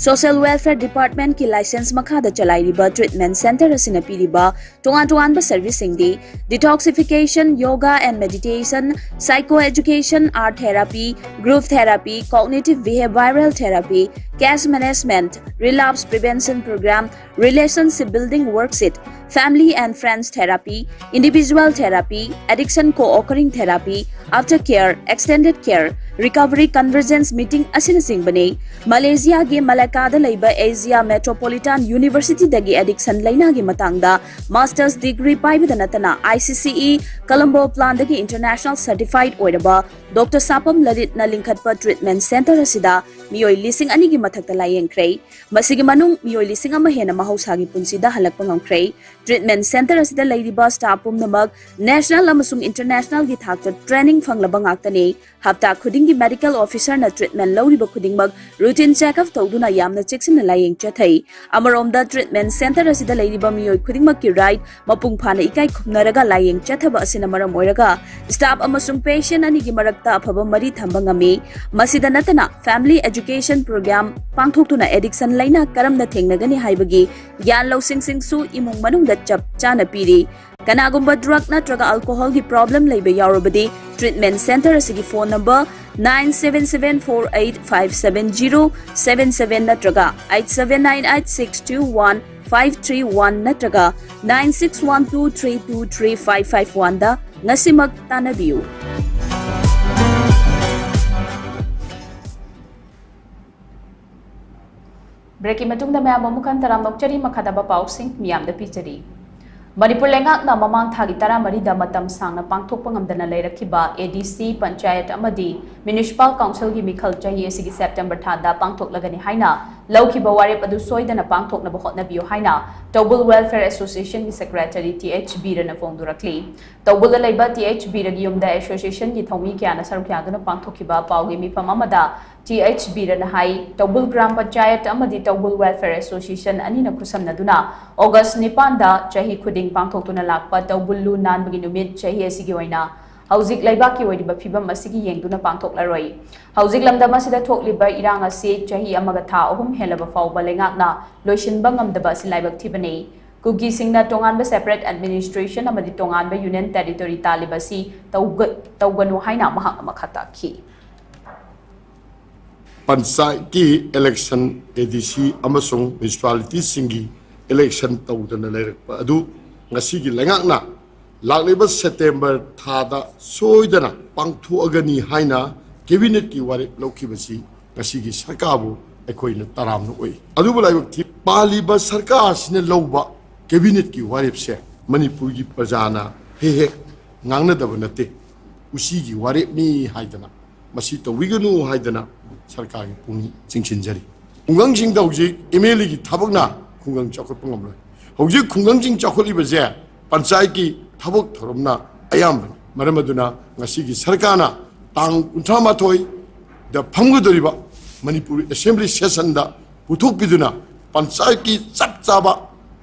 ꯁꯣꯁꯤꯌꯦꯜ ꯋꯦꯜꯐꯦꯌꯔ ꯗꯤꯄꯥꯔꯠꯃꯦꯟꯠꯀꯤ ꯂꯥꯏꯁꯦꯟꯁ ꯃꯈꯥꯗ ꯆꯂꯥꯏꯔꯤꯕ ꯇ꯭ꯔꯤꯠꯃꯦꯟ ꯁꯦꯟꯇꯔ ꯑꯁꯤꯅ ꯄꯤꯔꯤꯕ ꯇꯣꯉꯥꯟ ꯇꯣꯉꯥꯟꯕ ꯁꯔꯚꯤꯁꯁꯤꯡꯗꯤ detoxification, yoga and meditation, psycho education, art therapy, group therapy, cognitive behavioral therapy, case management, relapse prevention program, relationship building worksheet, family and friends therapy, individual therapy, addiction co-occurring therapy, after care, extended care, recovery convergence meeting ꯑꯁꯤꯅꯆꯤꯡꯕꯅꯤ꯫ ꯃꯂꯦꯁꯤꯌꯥꯒꯤ ꯃꯂꯥꯀꯥꯗ ꯂꯩꯕ ꯑꯦꯖꯤꯌꯥ ꯃꯦꯇ꯭ꯔꯣꯄꯣꯂꯤꯇꯥꯟ ꯌꯨꯅꯤꯚꯔꯁꯤꯇꯤꯗꯒꯤ ꯑꯦꯗꯤꯛꯁꯟ ꯂꯩꯅꯥꯒꯤ ꯃꯇꯥꯡꯗ ꯃꯥꯁꯇꯔꯁ ꯗꯤꯒ꯭ꯔꯤ ꯄꯥꯏꯕꯗ ꯅꯠꯇꯅ ꯑꯥꯏ ꯁꯤ ꯁꯤ ꯏ ꯀꯂꯝꯕꯣ ꯄ꯭ꯂꯥꯟꯗꯒꯤ ꯏꯟꯇꯔꯅꯦꯁꯅꯦꯜ ꯁꯔꯇꯤꯐꯥꯏꯗ ꯑꯣꯏꯔꯕ ꯗꯣꯛꯇꯔ ꯁꯥꯄꯝ ꯂꯂꯤꯠꯅ ꯂꯤꯡꯈꯠꯄ ꯇ꯭ꯔꯤꯠꯃꯦꯟ ꯁꯦꯟꯇꯔ ꯑꯁꯤꯗ ꯃꯤꯑꯣꯏ ꯂꯤꯁꯤꯡ ꯑꯅꯤꯒꯤ ꯃꯊꯛꯇ ꯂꯥꯌꯦꯡꯈ꯭ꯔꯦ꯫ ꯃꯁꯤꯒꯤ ꯃꯅꯨꯡ ꯃꯤꯑꯣꯏ ꯂꯤꯁꯤꯡ ꯑꯃ ꯍꯦꯟꯅ ꯃꯍꯧꯁꯥꯒꯤ ꯄꯨꯟꯁꯤꯗ ꯍꯜꯂꯛꯄ ꯉꯝꯈ꯭ꯔꯦ꯫ ꯇ꯭ꯔꯤꯠꯃꯦꯟ ꯁꯦꯟꯇꯔ ꯑꯁꯤꯗ ꯂꯩꯔꯤꯕ ꯁ꯭ꯇꯥꯐ ꯄꯨꯝꯅꯃꯛ ꯅꯦꯁꯅꯦꯜ ꯑꯃꯁꯨꯡ ꯏꯟꯇꯔꯅꯦꯁꯅꯦꯜꯒꯤ ꯊꯥꯛꯇ ꯇ꯭ꯔꯦꯅꯤꯡ ꯐꯪꯂꯕ ꯉꯥꯛꯇꯅꯤ꯫ ꯍꯞꯇꯥ ꯈꯨꯗꯤꯡꯒꯤ ꯃꯦꯗꯤꯀꯦꯜ ꯑꯣꯐꯤꯁꯔꯅ ꯇ꯭ꯔꯤꯠꯃꯦꯟ ꯂꯧꯔꯤꯕ ꯈꯨꯗꯤꯡꯃꯛ ꯔꯨꯇꯤꯟ ꯆꯦꯛꯑꯞ ꯇꯧꯗꯨꯅ ꯌꯥꯝꯅ ꯆꯦꯛꯁꯤꯟꯅ ꯂꯥꯌꯦꯡ ꯆꯠꯊꯩ꯫ ꯑꯃꯔꯣꯝꯗ ꯇ꯭ꯔꯤꯠꯃꯦꯟ ꯁꯦꯟꯇꯔ ꯑꯁꯤꯗ ꯂꯩꯔꯤꯕ ꯃꯤꯑꯣꯏ ꯈꯨꯗꯤꯡꯃꯛꯀꯤ ꯔꯥꯏꯠ ꯃꯄꯨꯡ ꯐꯥꯅ ꯏꯀꯥꯏ ꯈꯨꯝꯅꯔꯒ ꯂꯥꯌꯦꯡ ꯆꯠꯊꯕ ꯑꯁꯤꯅ ꯃꯔꯝ ꯑꯣꯏꯔꯒ ꯁ꯭ꯇꯥꯐ ꯑꯃꯁꯨꯡ ꯄꯦꯁꯦꯟꯠ ꯑꯅꯤꯒꯤ ꯃꯔꯛꯇ ꯇ ꯑꯐꯕ ꯃꯔꯤ ꯊꯝꯕ ꯉꯝꯃꯤ꯫ ꯃꯁꯤꯗ ꯅꯠꯇꯅ family education program ꯄꯥꯡꯊꯣꯛꯇꯨꯅ addiction ꯂꯩꯅꯥ ꯀꯔꯝꯅ ꯊꯦꯡꯅꯒꯅꯤ ꯍꯥꯏꯕꯒꯤ ꯒ꯭ꯌꯥꯟ ꯂꯧꯁꯤꯡꯁꯤꯡꯁꯨ ꯏꯃꯨꯡ ꯃꯅꯨꯡꯗ ꯆꯞ ꯆꯥꯅ ꯄꯤꯔꯤ꯫ ꯀꯅꯥꯒꯨꯝꯕ drug ꯅꯠꯇ꯭ꯔꯒ alcohol ꯒꯤ problem ꯂꯩꯕ ꯌꯥꯎꯔꯕꯗꯤ treatment center ꯑꯁꯤꯒꯤ phone number nine seven seven four eight five seven zero seven seven ꯅꯠꯇ꯭ꯔꯒ eight seven nine eight six two one five three one ꯅꯠꯇ꯭ꯔꯒ nine six one two three two three five five one ꯗ ꯉꯁꯤꯃꯛ ꯇꯥꯟꯅꯕꯤꯌꯨ꯫ Break ꯀꯤ ꯃꯇꯨꯡꯗ ꯃꯌꯥꯝ ꯑꯃꯨꯛ ꯍꯟꯅ ꯇꯔꯥꯝꯅ ꯑꯣꯛꯆꯔꯤ꯫ ꯃꯈꯥ ꯇꯥꯕ ꯄꯥꯎꯁꯤꯡ ꯃꯤꯌꯥꯝꯗ ꯄꯤꯖꯔꯤ꯫ ꯃꯅꯤꯄꯨꯔ ꯂꯩꯉꯥꯛꯅ ꯃꯃꯥꯡ ꯊꯥꯒꯤ ꯇꯔꯥꯃꯔꯤꯗ ꯃꯇꯝ ꯁꯥꯡꯅ ꯄꯥꯡꯊꯣꯛꯄ ꯉꯝꯗꯅ ꯂꯩꯔꯛꯈꯤꯕ A D C, ꯄꯟꯆꯥꯌꯠ ꯑꯃꯗꯤ municipal council ꯒꯤ ꯃꯤꯈꯜ ꯆꯍꯤ ꯑꯁꯤꯒꯤ September ꯊꯥꯗ ꯄꯥꯡꯊꯣꯛꯂꯒꯅꯤ ꯍꯥꯏꯅ ꯂꯧꯈꯤꯕ ꯋꯥꯔꯦꯞ ꯑꯗꯨ ꯁꯣꯏꯗꯅ ꯄꯥꯡꯊꯣꯛꯅꯕ ꯍꯣꯠꯅꯕꯤꯌꯨ ꯍꯥꯏꯅ ꯇꯧꯕꯨꯜ Welfare Association ꯒꯤ secretary T H ꯕꯤꯔꯅ ꯐꯣꯡꯗꯣꯔꯛꯂꯤ꯫ ꯇꯧꯕꯨꯜꯗ ꯂꯩꯕ T H ꯕꯤꯔꯒꯤ ꯌꯨꯝꯗ association ꯒꯤ ꯊꯧꯃꯤ ꯀꯌꯥꯅ ꯁꯔꯨꯛ ꯌꯥꯗꯨꯅ ꯄꯥꯡꯊꯣꯛꯈꯤꯕ ꯄꯥꯎꯒꯤ ꯃꯤꯐꯝ ꯑꯃꯗ T H ꯕꯤꯔꯅ ꯍꯥꯏ, ꯇꯧꯕꯨꯜ ꯒ꯭ꯔꯥꯝ ꯄꯟꯆꯥꯌꯠ ꯑꯃꯗꯤ ꯇꯧꯕꯨꯜ Welfare Association ꯑꯅꯤꯅ ꯈꯨꯠꯁꯝꯅꯗꯨꯅ August ꯅꯤꯄꯥꯟꯗ ꯆꯍꯤ ꯈꯨꯗꯤꯡ ꯄꯥꯡꯊꯣꯛꯇꯨꯅ ꯂꯥꯛꯄ ꯇꯧꯕꯨꯜ ꯂꯨ ꯅꯥꯟꯕꯒꯤ ꯅꯨꯃꯤꯠ ꯆꯍꯤ ꯑꯁꯤꯒꯤ ꯑꯣꯏꯅ ꯍꯧꯖꯤꯛ ꯂꯩꯕꯥꯛꯀꯤ ꯑꯣꯏꯔꯤꯕ ꯐꯤꯕꯝ ꯑꯁꯤꯒꯤ ꯌꯦꯡꯗꯨꯅ ꯄꯥꯡꯊꯣꯛꯂꯔꯣꯏ꯫ ꯍꯧꯖꯤꯛ ꯂꯝꯗꯝ ꯑꯁꯤꯗ ꯊꯣꯛꯂꯤꯕ ꯏꯔꯥꯡ ꯑꯁꯤ ꯆꯍꯤ ꯑꯃꯒ ꯊꯥ ꯑꯍꯨꯝ ꯍꯦꯜꯂꯕ ꯐꯥꯎꯕ ꯂꯩꯉꯥꯛꯅ ꯂꯣꯏꯁꯤꯟꯕ ꯉꯝꯗꯕ ꯑꯁꯤ ꯂꯥꯏꯕꯛ ꯊꯤꯕꯅꯤ꯫ ꯀꯨꯀꯤꯁꯤꯡꯅ ꯇꯣꯉꯥꯟꯕ separate administration ꯑꯃꯗꯤ ꯇꯣꯉꯥꯟꯕ union territory ꯇꯥꯜꯂꯤꯕ ꯑꯁꯤ ꯇꯧꯒ-, ꯇꯧꯒꯅꯨ ꯍꯥꯏꯅ ꯃꯍꯥꯛꯅ ꯃꯈꯥ ꯇꯥꯈꯤ꯫ ꯄꯟꯆꯥꯌꯠꯀꯤ election, A D C ꯑꯃꯁꯨꯡ municipalityꯁꯤꯡꯒꯤ election ꯇꯧꯗꯅ ꯂꯩꯔꯛꯄ ꯑꯗꯨ ꯉꯁꯤꯒꯤ ꯂꯩꯉꯥꯛꯅ ꯂꯥꯛꯂꯤꯕ September ꯊꯥꯗ ꯁꯣꯏꯗꯅ ꯄꯥꯡꯊꯣꯛꯑꯒꯅꯤ ꯍꯥꯏꯅ cabinetꯀꯤ ꯋꯥꯔꯦꯞ ꯂꯧꯈꯤꯕꯁꯤ ꯉꯁꯤꯒꯤ ꯁꯔꯀꯥꯔꯕꯨ ꯑꯩꯈꯣꯏꯅ ꯇꯔꯥꯝꯅ ꯑꯣꯛꯏ꯫ ꯑꯗꯨꯕꯨ ꯂꯥꯏꯕꯛ ꯊꯤ, ꯄꯥꯜꯂꯤꯕ ꯁꯔꯀꯥꯔ ꯑꯁꯤꯅ ꯂꯧꯕ cabinetꯀꯤ ꯋꯥꯔꯦꯞꯁꯦ ꯃꯅꯤꯄꯨꯔꯒꯤ ꯄ꯭ꯔꯖꯥꯅ ꯍꯦꯛ ꯍꯦꯛ ꯉꯥꯡꯅꯗꯕ ꯅꯠꯇꯦ꯫ ꯎꯆꯤꯒꯤ ꯋꯥꯔꯦꯞꯅꯤ ꯍꯥꯏꯗꯅ, ꯃꯁꯤ ꯇꯧꯕꯤꯒꯅꯨ ꯍꯥꯏꯗꯅ ꯁꯔꯀꯥꯔꯒꯤ ꯄꯨꯛꯅꯤꯡ ꯆꯤꯡꯁꯤꯟꯖꯔꯤ꯫ ꯈꯨꯡꯒꯪꯁꯤꯡꯗ ꯍꯧꯖꯤꯛ MLAꯒꯤ ꯊꯕꯛꯅ ꯈꯨꯡꯒꯪ ꯆꯥꯎꯈꯠꯄ ꯉꯝꯂꯣꯏ꯫ ꯍꯧꯖꯤꯛ ꯈꯨꯡꯒꯪꯁꯤꯡ ꯆꯥꯎꯈꯠꯂꯤꯕꯁꯦ ꯄꯟꯆꯥꯌꯠꯀꯤ ꯊꯕꯛ ꯊꯧꯔꯝꯅ ꯑꯌꯥꯝꯕꯅꯤ꯫ ꯃꯔꯝ ꯑꯗꯨꯅ ꯉꯁꯤꯒꯤ ꯁꯔꯀꯥꯔꯅ ꯇꯥꯡ ꯀꯨꯟꯊ꯭ꯔꯥ ꯃꯥꯊꯣꯏꯗ ꯐꯝꯒꯗꯧꯔꯤꯕ ꯃꯅꯤꯄꯨꯔ assembly sessionꯗ ꯄꯨꯊꯣꯛꯄꯤꯗꯨꯅ ꯄꯟꯆꯥꯌꯠꯀꯤ ꯆꯞ ꯆꯥꯕ,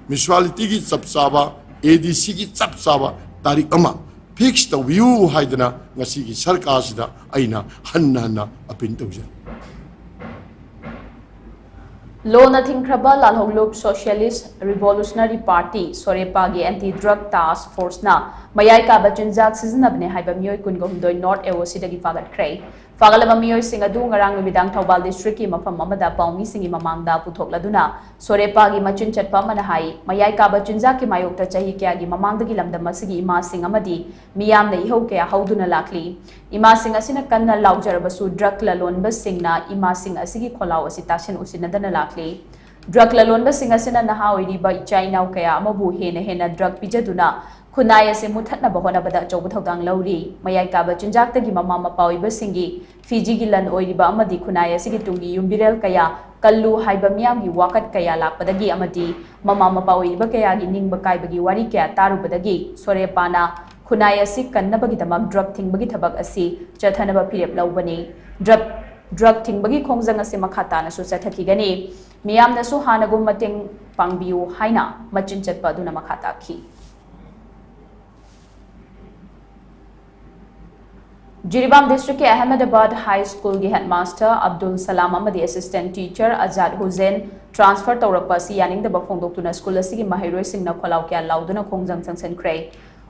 municipalityꯒꯤ ꯆꯞ ꯆꯥꯕ, ADCꯒꯤ ꯆꯞ ꯆꯥꯕ ꯇꯥꯔꯤꯛ ꯑꯃ ꯐꯤꯛꯁ ꯇꯧꯕꯤꯌꯨ ꯍꯥꯏꯗꯅ ꯉꯁꯤꯒꯤ ꯁꯔꯀꯥꯔꯁꯤꯗ ꯑꯩꯅ ꯍꯟꯅ ꯍꯟꯅ ꯑꯄꯤꯜ ꯇꯧꯖꯔꯤ꯫ ꯂꯣꯅ ꯊꯤꯡꯈ꯭ꯔꯕ ꯂꯥꯜꯍꯧꯂꯨꯞ socialist revolutionary party, ꯁꯣꯔꯦꯄꯥꯒꯤ anti drug ꯇꯥꯁꯛ ꯐꯣꯔꯁꯅ ꯃꯌꯥꯏ ꯀꯥꯕ ꯆꯤꯟꯖꯥꯛ ꯁꯤꯖꯤꯟꯅꯕꯅꯦ ꯍꯥꯏꯕ ꯃꯤꯑꯣꯏ ꯀꯨꯟꯒ ꯍꯨꯝꯗꯣꯏ ꯅꯣꯔꯠ ꯑꯦ ꯑꯣ ꯁꯤꯗꯒꯤ ꯐꯥꯒꯠꯈ꯭ꯔꯦ꯫ ꯐꯥꯒꯠꯂꯕ ꯃꯤꯑꯣꯏꯁꯤꯡ ꯑꯗꯨ ꯉꯔꯥꯡ ꯅꯨꯃꯤꯗꯥꯡ ꯊꯧꯕꯥꯜ ꯗꯤꯁꯇ꯭ꯔꯤꯛꯀꯤ ꯃꯐꯝ ꯑꯃꯗ ꯄꯥꯎꯃꯤꯁꯤꯡꯒꯤ ꯃꯃꯥꯡꯗ ꯄꯨꯊꯣꯛꯂꯗꯨꯅ ꯁꯣꯔꯦꯄꯥꯒꯤ ꯃꯆꯤꯟ ꯆꯠꯄ ꯑꯃꯅ ꯍꯥꯏ, ꯃꯌꯥꯏ ꯀꯥꯕ ꯆꯤꯟꯖꯥꯛꯀꯤ ꯃꯥꯌꯣꯛꯇ ꯆꯍꯤ ꯀꯌꯥꯒꯤ ꯃꯃꯥꯡꯗꯒꯤ ꯂꯝꯗꯝ ꯑꯁꯤꯒꯤ ꯏꯃꯥꯁꯤꯡ ꯑꯃꯗꯤ ꯃꯤꯌꯥꯝꯅ ꯏꯍꯧ ꯀꯌꯥ ꯍꯧꯗꯨꯅ ꯂꯥꯛꯂꯤ꯫ ꯏꯃꯥꯁꯤꯡ ꯑꯁꯤꯅ ꯀꯟꯅ ꯂꯥꯎꯖꯔꯕꯁꯨ ꯗ꯭ꯔꯒ ꯂꯂꯣꯟꯕꯁꯤꯡꯅ ꯏꯃꯥꯁꯤꯡ ꯑꯁꯤꯒꯤ ꯈꯣꯜꯂꯥꯎ ꯑꯁꯤ ꯇꯥꯁꯤꯟ ꯎꯁꯤꯟꯅꯗꯅ ꯂꯥꯛꯂꯤ꯫ ꯗ꯭ꯔꯒ ꯂꯂꯣꯟꯕꯁꯤꯡ ꯑꯁꯤꯅ ꯅꯍꯥ ꯑꯣꯏꯔꯤꯕ ꯏꯆꯥ ꯏꯅꯥꯎ ꯀꯌꯥ ꯑꯃꯕꯨ ꯍꯦꯟꯅ ꯍꯦꯟꯅ ꯗ꯭ꯔꯒ ꯄꯤꯖꯗꯨꯅ ꯈꯨꯟꯅꯥꯏ ꯑꯁꯤ ꯃꯨꯠꯊꯠꯅꯕ ꯍꯣꯠꯅꯕꯗ ꯑꯆꯧꯕ ꯊꯧꯗꯥꯡ ꯂꯧꯔꯤ꯫ ꯃꯌꯥꯏ ꯀꯥꯕ ꯆꯤꯟꯖꯥꯛꯇꯒꯤ ꯃꯃꯥ ꯃꯄꯥ ꯑꯣꯏꯕꯁꯤꯡꯒꯤ ꯐꯤꯖꯤꯒꯤ ꯂꯟ ꯑꯣꯏꯔꯤꯕ ꯑꯃꯗꯤ ꯈꯨꯟꯅꯥꯏ ꯑꯁꯤꯒꯤ ꯇꯨꯡꯒꯤ ꯌꯨꯝꯕꯤꯔꯦꯜ ꯀꯌꯥ ꯀꯜꯂꯨ ꯍꯥꯏꯕ ꯃꯤꯌꯥꯝꯒꯤ ꯋꯥꯀꯠ ꯀꯌꯥ ꯂꯥꯛꯄꯗꯒꯤ ꯑꯃꯗꯤ ꯃꯃꯥ ꯃꯄꯥ ꯑꯣꯏꯔꯤꯕ ꯀꯌꯥꯒꯤ ꯅꯤꯡꯕ ꯀꯥꯏꯕꯒꯤ ꯋꯥꯔꯤ ꯀꯌꯥ ꯇꯥꯔꯨꯕꯗꯒꯤ ꯁꯣꯔꯦꯄꯥꯅ ꯈꯨꯟꯅꯥꯏ ꯑꯁꯤ ꯀꯟꯅꯕꯒꯤꯗꯃꯛ ꯗ꯭ꯔꯒ ꯊꯤꯡꯕꯒꯤ ꯊꯕꯛ ꯑꯁꯤ ꯆꯠꯊꯅꯕ ꯐꯤꯔꯦꯞ ꯂꯧꯕꯅꯤ꯫ ꯗ꯭ꯔꯒ, ꯗ꯭ꯔꯒ ꯊꯤꯡꯕꯒꯤ ꯈꯣꯡꯖꯪ ꯑꯁꯤ ꯃꯈꯥ ꯇꯥꯅꯁꯨ ꯆꯠꯊꯈꯤꯒꯅꯤ꯫ ꯃꯤꯌꯥꯝꯅꯁꯨ ꯍꯥꯟꯅꯒꯨꯝ ꯃꯇꯦꯡ ꯄꯥꯡꯕꯤꯌꯨ ꯍꯥꯏꯅ ꯃꯆꯤꯟ ꯆꯠꯄ ꯑꯗꯨꯅ ꯃꯈꯥ ꯇꯥꯈꯤ꯫ ꯖꯤꯔꯤꯕꯥꯝ ꯗꯤꯁꯇ꯭ꯔꯤꯛꯀꯤ ꯑꯍꯃꯗꯕꯥꯗ ꯍꯥꯏ ꯁ꯭ꯀꯨꯜꯒꯤ ꯍꯦꯗꯃꯥꯁꯇꯔ ꯑꯕꯗꯨꯜ ꯁꯂꯥꯝ ꯑꯃꯗꯤ assistant teacher Azad Hussain transfer ꯇꯧꯔꯛꯄ ꯑꯁꯤ ꯌꯥꯅꯤꯡꯗꯕ ꯐꯣꯡꯗꯣꯛꯇꯨꯅ ꯁ꯭ꯀꯨꯜ ꯑꯁꯤꯒꯤ ꯃꯍꯩꯔꯣꯏꯁꯤꯡꯅ ꯈꯣꯜꯂꯥꯎ ꯀꯌꯥ ꯂꯥꯎꯗꯨꯅ ꯈꯣꯡꯖꯪ ꯆꯪꯁꯤꯟꯈ꯭ꯔꯦ꯫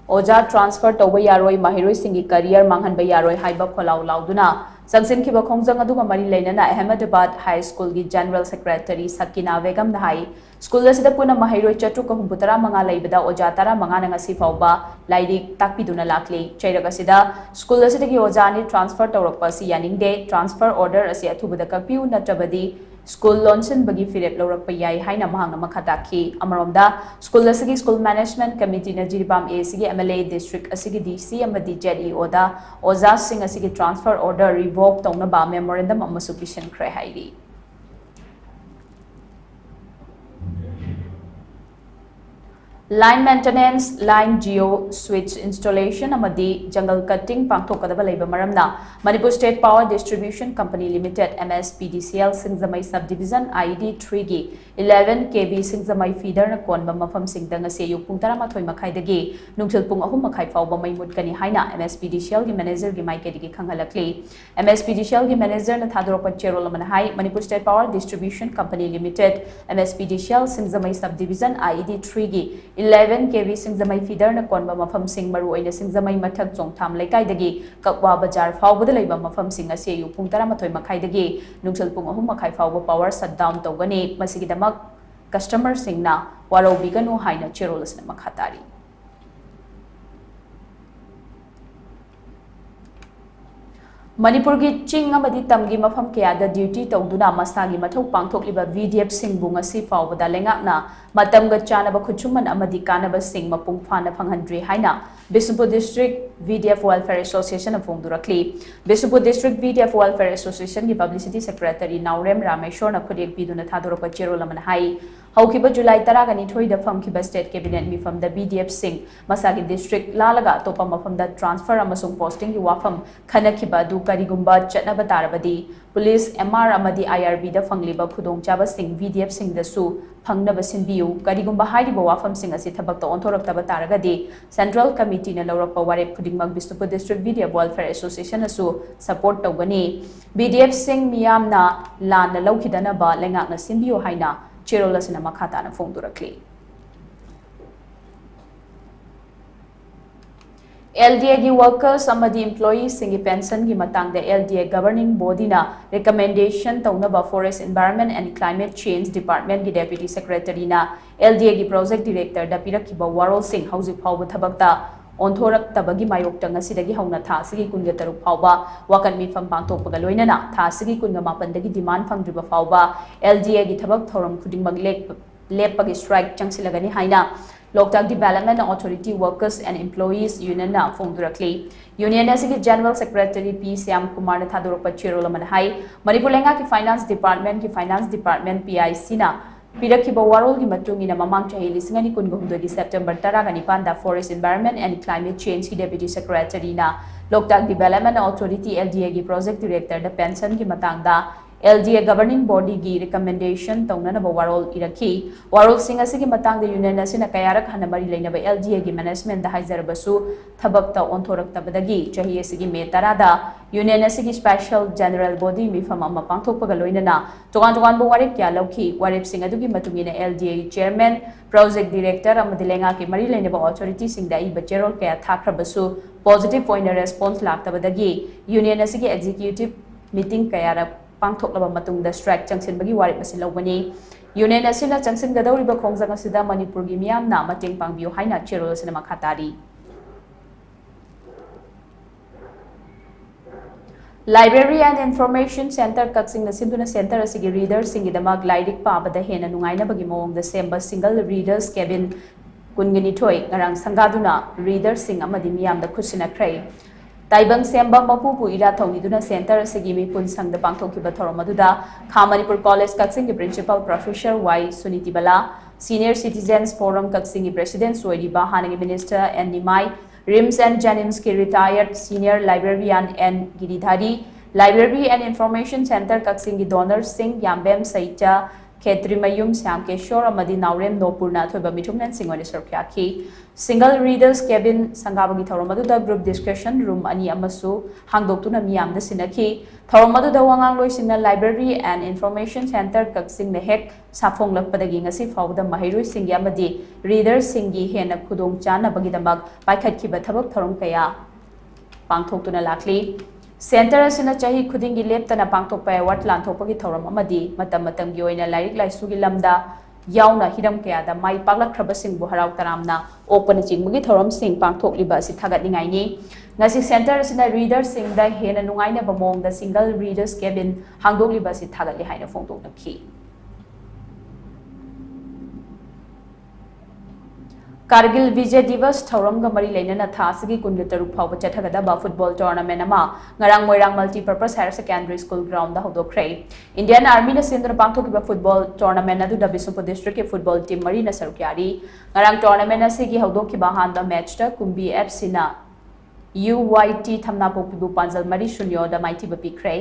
ꯑꯣꯖꯥ ꯇ꯭ꯔꯥꯟꯁꯐꯔ ꯇꯧꯕ ꯌꯥꯔꯣꯏ, ꯃꯍꯩꯔꯣꯏꯁꯤꯡꯒꯤ ꯀꯔꯤꯌꯔ ꯃꯥꯡꯍꯟꯕ ꯌꯥꯔꯣꯏ ꯍꯥꯏꯕ ꯈꯣꯜꯂꯥꯎ ꯂꯥꯎꯗꯨꯅ ꯆꯪꯁꯤꯟꯈꯤꯕ ꯈꯣꯡꯖꯪ ꯑꯗꯨꯒ ꯃꯔꯤ ꯂꯩꯅꯅ ꯑꯍꯃꯗꯕꯥꯗ ꯍꯥꯏ ꯁ꯭ꯀꯨꯜꯒꯤ ꯖꯦꯅꯔꯦꯜ ꯁꯦꯀ꯭ꯔꯦꯇꯔꯤ ꯁꯀꯤꯅꯥ ꯕꯦꯒꯝꯅ ꯍꯥꯏ, ꯁ꯭ꯀꯨꯜ ꯑꯁꯤꯗ ꯄꯨꯟꯅ ꯃꯍꯩꯔꯣꯏ ꯆꯥꯇ꯭ꯔꯨꯛꯀ ꯍꯨꯝꯐꯨ ꯇꯔꯥ ꯃꯉꯥ ꯂꯩꯕꯗ ꯑꯣꯖꯥ ꯇꯔꯥ ꯃꯉꯥꯅ ꯉꯁꯤ ꯐꯥꯎꯕ ꯂꯥꯏꯔꯤꯛ ꯇꯥꯛꯄꯤꯗꯨꯅ ꯂꯥꯛꯂꯤ꯫ ꯆꯩꯔꯛ ꯑꯁꯤꯗ ꯁ꯭ꯀꯨꯜ ꯑꯁꯤꯗꯒꯤ ꯑꯣꯖꯥ ꯑꯅꯤ ꯇ꯭ꯔꯥꯟꯁꯐꯔ ꯇꯧꯔꯛꯄ ꯑꯁꯤ ꯌꯥꯅꯤꯡꯗꯦ꯫ ꯇ꯭ꯔꯥꯟꯁꯐꯔ ꯑꯣꯔꯗꯔ ꯑꯁꯤ ꯑꯊꯨꯕꯗ ꯀꯛꯄꯤꯌꯨ, ꯅꯠꯇ꯭ꯔꯕꯗꯤ ꯁ꯭ꯀꯨꯜ ꯂꯣꯟꯁꯤꯟꯕꯒꯤ ꯐꯤꯔꯦꯞ ꯂꯧꯔꯛꯄ ꯌꯥꯏ ꯍꯥꯏꯅ ꯃꯍꯥꯛꯅ ꯃꯈꯥ ꯇꯥꯈꯤ꯫ ꯑꯃꯔꯣꯝꯗ, ꯁ꯭ꯀꯨꯜ ꯑꯁꯤꯒꯤ ꯁ꯭ꯀꯨꯜ ꯃꯦꯅꯦꯖꯃꯦꯟꯠ ꯀꯃꯤꯇꯤꯅ ꯖꯤꯔꯤꯕꯥꯝ ꯑꯦ ꯁꯤꯒꯤ ꯑꯦꯝ ꯑꯦꯜ ꯑꯦ, ꯗꯤꯁꯇ꯭ꯔꯤꯛ ꯑꯁꯤꯒꯤ ꯗꯤ ꯁꯤ ꯑꯃꯗꯤ ꯖꯦꯗ ꯏ ꯑꯣꯗ ꯑꯣꯖꯥꯁꯤꯡ ꯑꯁꯤꯒꯤ ꯇ꯭ꯔꯥꯟꯁꯐꯔ ꯑꯣꯔꯗꯔ ꯔꯤꯚꯣꯛ ꯇꯧꯅꯕ ꯃꯦꯃꯣꯔꯦꯟꯗꯝ ꯑꯃꯁꯨ ꯄꯤꯁꯤꯟꯈ꯭ꯔꯦ ꯍꯥꯏꯔꯤ꯫ Line maintenance, line geo switch installation ꯑꯃꯗꯤ jungle cutting ꯄꯥꯡꯊꯣꯛꯀꯗꯕ ꯂꯩꯕ ꯃꯔꯝꯅ Manipur State Power Distribution Company Limited, M S P D C L, Singjamei Subdivision I E D three ꯒꯤ eleven K V ꯁꯤꯡꯖꯃꯩ feeder ꯅ ꯀꯣꯟꯕ ꯃꯐꯝꯁꯤꯡꯗ ꯉꯁꯤ ꯑꯌꯨꯛ ꯄꯨꯡ ꯇꯔꯥꯃꯥꯊꯣꯏ ꯃꯈꯥꯏꯗꯒꯤ ꯅꯨꯡꯊꯤꯜ ꯄꯨꯡ ꯑꯍꯨꯝ ꯃꯈꯥꯏ ꯐꯥꯎꯕ ꯃꯩ ꯃꯨꯠꯀꯅꯤ ꯍꯥꯏꯅ M S P D C L ꯒꯤ manager ꯒꯤ ꯃꯥꯏꯀꯩꯗꯒꯤ ꯈꯪꯍꯜꯂꯛꯂꯤ꯫ M S P D C L ꯒꯤ manager ꯅ ꯊꯥꯗꯣꯔꯛꯄ ꯆꯦꯔꯣꯜ ꯑꯃꯅ ꯍꯥꯏ, Manipur State Power Distribution Company Limited, M S P D C L, Singjamei Subdivision I E D three ꯒꯤ eleven K V ꯁꯤꯡꯖꯃꯩ feeder ꯅ ꯀꯣꯟꯕ ꯃꯐꯝꯁꯤꯡ, ꯃꯔꯨꯑꯣꯏꯅ ꯁꯤꯡꯖꯃꯩ ꯃꯊꯛ ꯆꯣꯡꯊꯥꯝ ꯂꯩꯀꯥꯏꯗꯒꯤ ꯀꯛꯋꯥ ꯕꯖꯥꯔ ꯐꯥꯎꯕꯗ ꯂꯩꯕ ꯃꯐꯝꯁꯤꯡ ꯑꯁꯤ ꯑꯌꯨꯛ ꯄꯨꯡ ꯇꯔꯥꯃꯥꯊꯣꯏ ꯃꯈꯥꯏꯗꯒꯤ ꯅꯨꯡꯊꯤꯜ ꯄꯨꯡ ꯑꯍꯨꯝ ꯃꯈꯥꯏ ꯐꯥꯎꯕ power shutdown ꯇꯧꯒꯅꯤ꯫ ꯃꯁꯤꯒꯤꯗꯃꯛ customer ꯁꯤꯡꯅ ꯋꯥꯔꯧꯕꯤꯒꯅꯨ ꯍꯥꯏꯅ ꯆꯦꯔꯣꯜ ꯑꯁꯤꯅ ꯃꯈꯥ ꯇꯥꯔꯤ꯫ ꯃꯅꯤꯄꯨꯔꯒꯤ ꯆꯤꯡ ꯑꯃꯗꯤ ꯇꯝꯒꯤ ꯃꯐꯝ ꯀꯌꯥꯗ duty ꯇꯧꯗꯨꯅ ꯃꯁꯥꯒꯤ ꯃꯊꯧ ꯄꯥꯡꯊꯣꯛꯂꯤꯕ V D F ꯁꯤꯡꯕꯨ ꯉꯁꯤ ꯐꯥꯎꯕꯗ ꯂꯩꯉꯥꯛꯅ ꯃꯇꯝꯒ ꯆꯥꯅꯕ ꯈꯨꯠꯁꯨꯃꯟ ꯑꯃꯗꯤ ꯀꯥꯟꯅꯕꯁꯤꯡ ꯃꯄꯨꯡ ꯐꯥꯅ ꯐꯪꯍꯟꯗ꯭ꯔꯤ ꯍꯥꯏꯅ Bishnupur District V D F Welfare Association ꯅ ꯐꯣꯡꯗꯣꯔꯛꯂꯤ꯫ Bishnupur District V D F Welfare Association ꯒꯤ publicity secretary ꯅꯥꯎꯔꯦꯝ ꯔꯥꯃꯦꯁꯣꯔꯅ ꯈꯨꯠꯌꯦꯛ ꯄꯤꯗꯨꯅ ꯊꯥꯗꯣꯔꯛꯄ ꯆꯦꯔꯣꯜ ꯑꯃꯅ ꯍꯥꯏ, ꯍꯧꯈꯤꯕ ꯖꯨꯂꯥꯏ ꯇꯔꯥꯒ ꯅꯤꯊꯣꯏꯗ ꯐꯝꯈꯤꯕ State Cabinet ꯃꯤꯐꯝꯗ V D F ꯁꯤꯡ ꯃꯁꯥꯒꯤ district ꯂꯥꯜꯂꯒ ꯑꯇꯣꯞꯄ ꯃꯐꯝꯗ transfer ꯑꯃꯁꯨꯡ posting ꯒꯤ ꯋꯥꯐꯝ ꯈꯟꯅꯈꯤꯕ ꯑꯗꯨ ꯀꯔꯤꯒꯨꯝꯕ ꯆꯠꯅꯕ ꯇꯥꯔꯕꯗꯤ, police, M R ꯑꯃꯗꯤ I R B ꯗ ꯐꯪꯂꯤꯕ ꯈꯨꯗꯣꯡꯆꯥꯕꯁꯤꯡ V D F ꯁꯤꯡꯗꯁꯨ ꯐꯪꯅꯕ ꯁꯤꯟꯕꯤꯌꯨ꯫ ꯀꯔꯤꯒꯨꯝꯕ ꯍꯥꯏꯔꯤꯕ ꯋꯥꯐꯝꯁꯤꯡ ꯑꯁꯤ ꯊꯕꯛꯇ ꯑꯣꯟꯊꯣꯔꯛꯇꯕ ꯇꯥꯔꯒꯗꯤ, Central Committee ꯅ ꯂꯧꯔꯛꯄ ꯋꯥꯔꯦꯞ ꯈꯨꯗꯤꯡꯃꯛ Bishnupur District V D F Welfare Association ꯅꯁꯨ support ꯇꯧꯒꯅꯤ꯫ V D F ꯁꯤꯡ ꯃꯤꯌꯥꯝꯅ ꯂꯥꯟꯅ ꯂꯧꯈꯤꯗꯅꯕ ꯂꯩꯉꯥꯛꯅ ꯁꯤꯟꯕꯤꯌꯨ ꯍꯥꯏꯅ ꯆꯦꯔꯣꯜ ꯑꯁꯤꯅ ꯃꯈꯥ ꯇꯥꯅ ꯐꯣꯡꯗꯣꯔꯛꯂꯤ꯫ L D A ꯒꯤ workers ꯑꯃꯗꯤ employee ꯁꯤꯡꯒꯤ pension ꯒꯤ ꯃꯇꯥꯡꯗ L D A governing body ꯅ recommendation ꯇꯧꯅꯕ Forest, Environment and Climate Change Department ꯀꯤ Deputy Secretary ꯅ L D A ꯒꯤ Project Director ꯗ ꯄꯤꯔꯛꯈꯤꯕ ꯋꯥꯔꯣꯜꯁꯤꯡ ꯍꯧꯖꯤꯛ ꯐꯥꯎꯕ ꯊꯕꯛꯇ ꯑꯣꯟꯊꯣꯔꯛꯇꯕꯒꯤ ꯃꯥꯌꯣꯛꯇ ꯉꯁꯤꯗꯒꯤ ꯍꯧꯅ ꯊꯥ ꯑꯁꯤꯒꯤ ꯀꯨꯟꯒ ꯇꯔꯨꯛ ꯐꯥꯎꯕ ꯋꯥꯀꯠ ꯃꯤꯐꯝ ꯄꯥꯡꯊꯣꯛꯄꯒ ꯂꯣꯏꯅꯅ ꯊꯥ ꯑꯁꯤꯒꯤ ꯀꯨꯟꯒ ꯃꯥꯄꯟꯗꯒꯤ demand ꯐꯪꯗ꯭ꯔꯤꯕ ꯐꯥꯎꯕ L D A ꯒꯤ ꯊꯕꯛ ꯊꯧꯔꯝ ꯈꯨꯗꯤꯡꯃꯛ ꯂꯦꯞ-, ꯂꯦꯞꯄꯒꯤ strike ꯆꯪꯁꯤꯜꯂꯒꯅꯤ ꯍꯥꯏꯅ Loktak Development Authority Workers and Employees Union ꯅ ꯐꯣꯡꯗꯣꯔꯛꯂꯤ꯫ Union ꯑꯁꯤꯒꯤ General Secretary P ꯁ꯭ꯌꯥꯝ ꯀꯨꯃꯥꯔꯅ ꯊꯥꯗꯣꯔꯛꯄ ꯆꯦꯔꯣꯜ ꯑꯃꯅ ꯍꯥꯏ, ꯃꯅꯤꯄꯨꯔ ꯂꯩꯉꯥꯛꯀꯤ Finance Department ꯀꯤ Finance Department, P I C ꯅ ꯄꯤꯔꯛꯈꯤꯕ ꯋꯥꯔꯣꯜꯒꯤ ꯃꯇꯨꯡ ꯏꯟꯅ, ꯃꯃꯥꯡ ꯆꯍꯤ ꯂꯤꯁꯤꯡ ꯑꯅꯤ ꯀꯨꯟꯍꯨꯝꯗꯣꯏꯒꯤ September ꯇꯔꯥꯒ ꯅꯤꯄꯥꯟꯗ Forest Environment and Climate Change ꯒꯤ Deputy Secretary ꯅ Loktak Development Authority, L D A ꯒꯤ Project Director ꯗ pension ꯒꯤ ꯃꯇꯥꯡꯗ L D A Governing Body ꯒꯤ recommendation ꯇꯧꯅꯅꯕ ꯋꯥꯔꯣꯜ ꯏꯔꯛꯈꯤ꯫ ꯋꯥꯔꯣꯜꯁꯤꯡ ꯑꯁꯤꯒꯤ ꯃꯇꯥꯡꯗ Union ꯑꯁꯤꯅ ꯀꯌꯥꯔꯛ ꯍꯟꯅ ꯃꯔꯤ ꯂꯩꯅꯕ L D A ꯒꯤ management ꯗ ꯍꯥꯏꯖꯔꯕꯁꯨ, ꯊꯕꯛꯇ ꯑꯣꯟꯊꯣꯔꯛꯇꯕꯗꯒꯤ ꯆꯍꯤ ꯑꯁꯤꯒꯤ May ꯇꯔꯥꯗ Union ꯑꯁꯤꯒꯤ Special General Body ꯃꯤꯐꯝ ꯑꯃ ꯄꯥꯡꯊꯣꯛꯄꯒ ꯂꯣꯏꯅꯅ ꯇꯣꯉꯥꯟ ꯇꯣꯉꯥꯟꯕ ꯋꯥꯔꯦꯞ ꯀꯌꯥ ꯂꯧꯈꯤ꯫ ꯋꯥꯔꯦꯞꯁꯤꯡ ꯑꯗꯨꯒꯤ ꯃꯇꯨꯡ ꯏꯟꯅ L D A ꯒꯤ Chairman, Project Director ꯑꯃꯗꯤ ꯂꯩꯉꯥꯛꯀꯤ ꯃꯔꯤ ꯂꯩꯅꯕ authority ꯁꯤꯡꯗ ꯑꯏꯕ ꯆꯦꯔꯣꯜ ꯀꯌꯥ ꯊꯥꯈ꯭ꯔꯕꯁꯨ, positive ꯑꯣꯏꯅ response ꯂꯥꯛꯇꯕꯗꯒꯤ Union ꯑꯁꯤꯒꯤ executive meeting ꯀꯌꯥꯔꯛ ꯄꯥꯡꯊꯣꯛꯂꯕ ꯃꯇꯨꯡꯗ strike ꯆꯪꯁꯤꯟꯕꯒꯤ ꯋꯥꯔꯦꯞ ꯑꯁꯤ ꯂꯧꯕꯅꯤ꯫ Union ꯑꯁꯤꯅ ꯆꯪꯁꯤꯟꯒꯗꯧꯔꯤꯕ ꯈꯣꯡꯖꯪ ꯑꯁꯤꯗ ꯃꯅꯤꯄꯨꯔꯒꯤ ꯃꯤꯌꯥꯝꯅ ꯃꯇꯦꯡ ꯄꯥꯡꯕꯤꯌꯨ ꯍꯥꯏꯅ ꯆꯦꯔꯣꯜ ꯑꯁꯤꯅ ꯃꯈꯥ ꯇꯥꯔꯤ꯫ Library and Information Centre ꯀꯛꯆꯤꯡꯅ ꯁꯤꯟꯗꯨꯅ centre ꯑꯁꯤꯒꯤ reader ꯁꯤꯡꯒꯤꯗꯃꯛ ꯂꯥꯏꯔꯤꯛ ꯄꯥꯕꯗ ꯍꯦꯟꯅ ꯅꯨꯡꯉꯥꯏꯅꯕꯒꯤ ꯃꯑꯣꯡꯗ ꯁꯦꯝꯕ single readers cabin ꯀꯨꯟꯒ ꯅꯤꯊꯣꯏ ꯉꯔꯥꯡ ꯁꯪꯒꯥꯗꯨꯅ reader ꯁꯤꯡ ꯑꯃꯗꯤ ꯃꯤꯌꯥꯝꯗ ꯈꯨꯠꯁꯤꯟꯅꯈ꯭ꯔꯦ꯫ ꯇꯥꯏꯕꯪ ꯁꯦꯝꯕ ꯃꯄꯨꯕꯨ ꯏꯔꯥꯠ ꯊꯧꯅꯤꯗꯨꯅ centre ꯑꯁꯤꯒꯤ ꯃꯤꯄꯨꯟ ꯁꯪꯗ ꯄꯥꯡꯊꯣꯛꯈꯤꯕ ꯊꯧꯔꯝ ꯑꯗꯨꯗ ꯈꯥ ꯃꯅꯤꯄꯨꯔ College ꯀꯛꯆꯤꯡꯒꯤ Principal Professor ꯋꯥꯏ ꯁꯨꯅꯤꯇꯤꯕꯂꯥ, Senior Citizens Forum ꯀꯛꯆꯤꯡꯒꯤ President ꯑꯣꯏꯔꯤꯕ ꯍꯥꯟꯅꯒꯤ Minister N Nimai, RIMS and JNIMS ꯀꯤ retired senior librarian N Giridhari, Library and Information Centre ꯀꯛꯆꯤꯡꯒꯤ donor ꯁꯤꯡ ꯌꯥꯝꯕꯦꯝ ꯁꯩꯇ, ꯈꯦꯇ꯭ꯔꯤꯃꯌꯨꯝ ꯁ꯭ꯌꯥꯝꯀꯦꯁꯣꯔ ꯑꯃꯗꯤ ꯅꯥꯎꯔꯦꯝ ꯅꯣꯄꯨꯔꯅ ꯑꯊꯣꯏꯕ ꯃꯤꯊꯨꯡꯂꯦꯟꯁꯤꯡ ꯑꯣꯏꯅ ꯁꯔꯨꯛ ꯌꯥꯈꯤ꯫ Single readers cabin ꯁꯪꯒꯥꯕꯒꯤ ꯊꯧꯔꯝ ꯑꯗꯨꯗ group discussion room ꯑꯅꯤ ꯑꯃꯁꯨ ꯍꯥꯡꯗꯣꯛꯇꯨꯅ ꯃꯤꯌꯥꯝꯗ ꯁꯤꯟꯅꯈꯤ꯫ ꯊꯧꯔꯝ ꯑꯗꯨꯗ ꯋꯥꯉꯥꯡꯂꯣꯏꯁꯤꯡꯅ Library and Information Centre ꯀꯛꯆꯤꯡꯅ ꯍꯦꯛ ꯁꯥꯐꯣꯡꯂꯛꯄꯗꯒꯤ ꯉꯁꯤ ꯐꯥꯎꯕꯗ ꯃꯍꯩꯔꯣꯏꯁꯤꯡꯒꯤ ꯑꯃꯗꯤ reader ꯁꯤꯡꯒꯤ ꯍꯦꯟꯅ ꯈꯨꯗꯣꯡ ꯆꯥꯅꯕꯒꯤꯗꯃꯛ ꯄꯥꯏꯈꯠꯈꯤꯕ ꯊꯕꯛ ꯊꯧꯔꯝ ꯀꯌꯥ ꯄꯥꯡꯊꯣꯛꯇꯨꯅ ꯂꯥꯛꯂꯤ꯫ Centre ꯑꯁꯤꯅ ꯆꯍꯤ ꯈꯨꯗꯤꯡꯒꯤ ꯂꯦꯞꯇꯅ ꯄꯥꯡꯊꯣꯛꯄ award ꯂꯥꯟꯊꯣꯛꯄꯒꯤ ꯊꯧꯔꯝ ꯑꯃꯗꯤ ꯃꯇꯝ ꯃꯇꯝꯒꯤ ꯑꯣꯏꯅ ꯂꯥꯏꯔꯤꯛ ꯂꯥꯏꯁꯨꯒꯤ ꯂꯝꯗ ꯌꯥꯎꯅ ꯍꯤꯔꯝ ꯀꯌꯥꯗ ꯃꯥꯏ ꯄꯥꯛꯂꯛꯈ꯭ꯔꯕꯁꯤꯡꯕꯨ ꯍꯔꯥꯎ ꯇꯔꯥꯝꯅ ꯑꯣꯛꯄꯅꯆꯤꯡꯕꯒꯤ ꯊꯧꯔꯝꯁꯤꯡ ꯄꯥꯡꯊꯣꯛꯂꯤꯕ ꯑꯁꯤ ꯊꯥꯒꯠꯅꯤꯡꯉꯥꯏꯅꯤ꯫ ꯉꯁꯤ centre ꯑꯁꯤꯅ reader ꯁꯤꯡꯗ ꯍꯦꯟꯅ ꯅꯨꯡꯉꯥꯏꯅꯕ ꯃꯑꯣꯡꯗ single readers cabin ꯍꯥꯡꯗꯣꯛꯂꯤꯕ ꯑꯁꯤ ꯊꯥꯒꯠꯂꯤ ꯍꯥꯏꯅ ꯐꯣꯡꯗꯣꯛꯅꯈꯤ꯫ ꯀꯥꯔꯒꯤꯜ ꯕꯤꯖꯦ ꯗꯤꯕꯁ ꯊꯧꯔꯝꯒ ꯃꯔꯤ ꯂꯩꯅꯅ ꯊꯥ ꯑꯁꯤꯒꯤ ꯀꯨꯟꯒ ꯇꯔꯨꯛ ꯐꯥꯎꯕ ꯆꯠꯊꯒꯗꯕ ꯐꯨꯠꯕꯣꯜ ꯇꯣꯔꯅꯥꯃꯦꯟ ꯑꯃ ꯉꯔꯥꯡ Moirang multipurpose higher secondary school ground ꯍꯧꯗꯣꯛꯈ꯭ꯔꯦ꯫ ꯏꯟꯗꯤꯌꯟ ꯑꯥꯔꯃꯤꯅ ꯁꯤꯟꯗꯨꯅ ꯄꯥꯡꯊꯣꯛꯈꯤꯕ ꯐꯨꯠꯕꯣꯜ ꯇꯣꯔꯅꯥꯃꯦꯟ ꯑꯗꯨꯗ ꯕꯤꯁꯅꯨꯄꯨꯔ ꯗꯤꯁꯇ꯭ꯔꯤꯛꯀꯤ ꯐꯨꯠꯕꯣꯜ ꯇꯤꯝ ꯃꯔꯤꯅ ꯁꯔꯨꯛ ꯌꯥꯔꯤ꯫ ꯉꯔꯥꯡ ꯇꯣꯔꯅꯥꯃꯦꯟ ꯑꯁꯤꯒꯤ ꯍꯧꯗꯣꯛꯈꯤꯕ ꯑꯍꯥꯟꯕ ꯃꯦꯆꯇ ꯀꯨꯝꯕꯤ ꯑꯦꯐ ꯁꯤꯅ ꯌꯨ ꯋꯥꯏ ꯇꯤ ꯊꯝꯅꯥꯄꯣꯛꯄꯤꯕꯨ ꯄꯥꯟꯖꯜ ꯃꯔꯤ ꯁꯨꯟꯌꯣꯗ ꯃꯥꯏꯊꯤꯕ ꯄꯤꯈ꯭ꯔꯦ꯫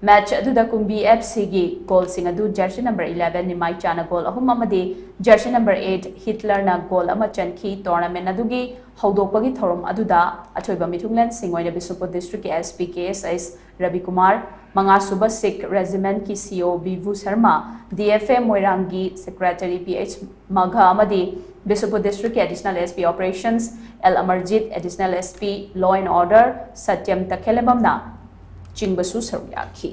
ꯃꯦꯆ ꯑꯗꯨꯗ ꯀꯨꯝꯕꯤ ꯑꯦꯐ ꯁꯤꯒꯤ ꯒꯣꯜꯁꯤꯡ ꯑꯗꯨ ꯖꯔꯁꯤ ꯅꯝꯕꯔ ꯏꯂꯦꯚꯦꯟ ꯅꯤꯃꯥꯏꯆꯥꯅ ꯒꯣꯜ ꯑꯍꯨꯝ ꯑꯃꯗꯤ ꯖꯔꯁꯤ ꯅꯝꯕꯔ ꯑꯩꯠ ꯍꯤꯠꯂꯔꯅ ꯒꯣꯜ ꯑꯃ ꯆꯟꯈꯤ꯫ ꯇꯣꯔꯅꯥꯃꯦꯟ ꯑꯗꯨꯒꯤ ꯍꯧꯗꯣꯛꯄꯒꯤ ꯊꯧꯔꯝ ꯑꯗꯨꯗ ꯑꯊꯣꯏꯕ ꯃꯤꯊꯨꯡꯂꯦꯟꯁꯤꯡ ꯑꯣꯏꯅ ꯕꯤꯁꯅꯨꯄꯨꯔ ꯗꯤꯁꯇ꯭ꯔꯤꯛꯀꯤ ꯑꯦꯁ ꯄꯤ ꯀꯦ ꯑꯦꯁ ꯑꯩꯁ ꯔꯕꯤꯀꯨꯃꯥꯔ, ꯃꯉꯥꯁꯨꯕ ꯁꯤꯈ ꯔꯦꯖꯤꯃꯦꯟꯠꯀꯤ ꯁꯤ ꯑꯣ ꯕꯤꯚꯨ ꯁꯔꯃ, ꯗꯤ ꯑꯦꯐ ꯑꯦ ꯃꯣꯏꯔꯥꯡꯒꯤ ꯁꯦꯀ꯭ꯔꯦꯇꯔꯤ ꯄꯤ ꯑꯩꯆ ꯃꯥꯒ ꯑꯃꯗꯤ ꯕꯤꯁꯅꯨꯄꯨꯔ ꯗꯤꯁꯇ꯭ꯔꯤꯛꯀꯤ additional S P operations L Amarjit, additional S P law and order Satyam ꯇꯈꯦꯂꯦꯝꯕꯝꯅ ꯆꯤꯡꯕꯁꯨ ꯁꯔꯨꯛ ꯌꯥꯈꯤ꯫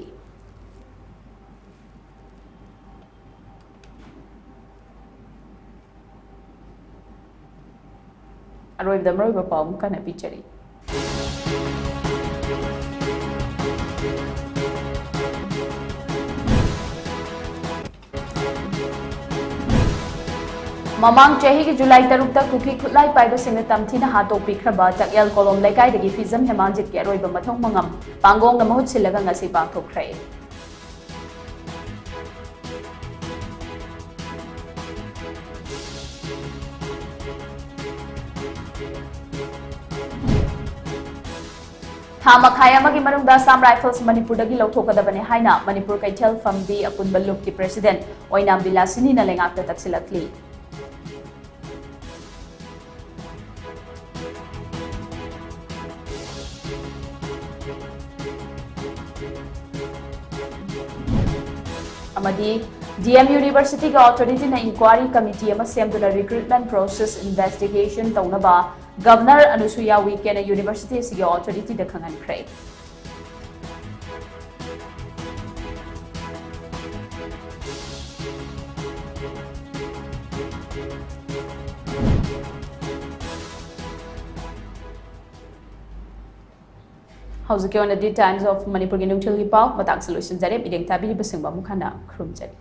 ꯑꯔꯣꯏꯕꯗ ꯃꯔꯨꯑꯣꯏꯕ ꯄꯥꯎ ꯑꯃꯨꯛ ꯍꯟꯅ ꯄꯤꯖꯔꯤ꯫ ꯃꯃꯥꯡ ꯆꯍꯤꯒꯤ ꯖꯨꯂꯥꯏ ꯇꯔꯨꯛꯇ ꯀꯨꯀꯤ ꯈꯨꯠꯂꯥꯏ ꯄꯥꯏꯕꯁꯤꯡꯅ ꯇꯝꯊꯤꯅ ꯍꯥꯠꯇꯣꯛꯄꯤꯈ꯭ꯔꯕ ꯇꯛꯌꯦꯜ ꯀꯣꯂꯣꯝ ꯂꯩꯀꯥꯏꯗꯒꯤ ꯐꯤꯖꯝ ꯍꯦꯃꯥꯟꯖꯤꯠꯀꯤ ꯑꯔꯣꯏꯕ ꯃꯊꯧ ꯃꯉꯝ ꯄꯥꯡꯒꯣꯡꯅ ꯃꯍꯨꯠ ꯁꯤꯜꯂꯒ ꯉꯁꯤ ꯄꯥꯡꯊꯣꯛꯈ꯭ꯔꯦ꯫ ꯊꯥ ꯃꯈꯥꯏ ꯑꯃꯒꯤ ꯃꯅꯨꯡꯗ ꯑꯁꯥꯝ ꯔꯥꯏꯐꯜꯁ ꯃꯅꯤꯄꯨꯔꯗꯒꯤ ꯂꯧꯊꯣꯛꯀꯗꯕꯅꯤ ꯍꯥꯏꯅ ꯃꯅꯤꯄꯨꯔ ꯀꯩꯊꯦꯜ ꯐꯝꯕꯤ ꯑꯄꯨꯟꯕ ꯂꯨꯞꯀꯤ ꯄ꯭ꯔꯦꯁꯤꯗꯦꯟꯠ ꯑꯣꯏꯅꯥꯝ ꯕꯤꯂꯥꯁꯤꯅꯤꯅ ꯂꯩꯉꯥꯛꯇ ꯇꯛꯁꯤꯜꯂꯛꯂꯤ꯫ ꯑꯃꯗꯤ ꯗꯤ ꯑꯦꯝ ꯌꯨꯅꯤꯚꯔꯁꯤꯇꯤꯒꯤ ꯑꯣꯊꯣꯔꯤꯇꯤꯅ ꯏꯟꯀ꯭ꯋꯥꯏꯔꯤ ꯀꯃꯤꯇꯤ ꯑꯃ ꯁꯦꯝꯗꯨꯅ ꯔꯤꯀ꯭ꯔꯨꯠꯃꯦꯟꯠ ꯄ꯭ꯔꯣꯁꯦꯁ ꯏꯟꯚꯦꯁꯇꯤꯒꯦꯁꯟ ꯇꯧꯅꯕ ꯒꯚꯔꯅꯔ ꯑꯅꯨꯁꯨꯏꯌꯥ ꯎꯏꯀꯦꯅ ꯌꯨꯅꯤꯚꯔꯁꯤꯇꯤ ꯑꯁꯤꯒꯤ ꯑꯣꯊꯣꯔꯤꯇꯤꯗ ꯈꯪꯍꯟꯈ꯭ꯔꯦ꯫ ꯍꯧꯖꯤꯛꯀꯤ ꯑꯣꯏꯅꯗꯤ Times of ꯃꯅꯤꯄꯨꯔꯒꯤ ꯅꯨꯡꯊꯤꯜꯒꯤ ꯄꯥꯎ ꯃꯇꯥꯡꯁꯤ ꯂꯣꯏꯁꯤꯟꯖꯔꯦ꯫ ꯃꯤꯠꯌꯦꯡ ꯇꯥꯕꯤꯔꯤꯕꯁꯤꯡꯕꯨ ꯑꯃꯨꯛ ꯍꯟꯅ ꯈꯨꯔꯨꯝꯖꯔꯤ꯫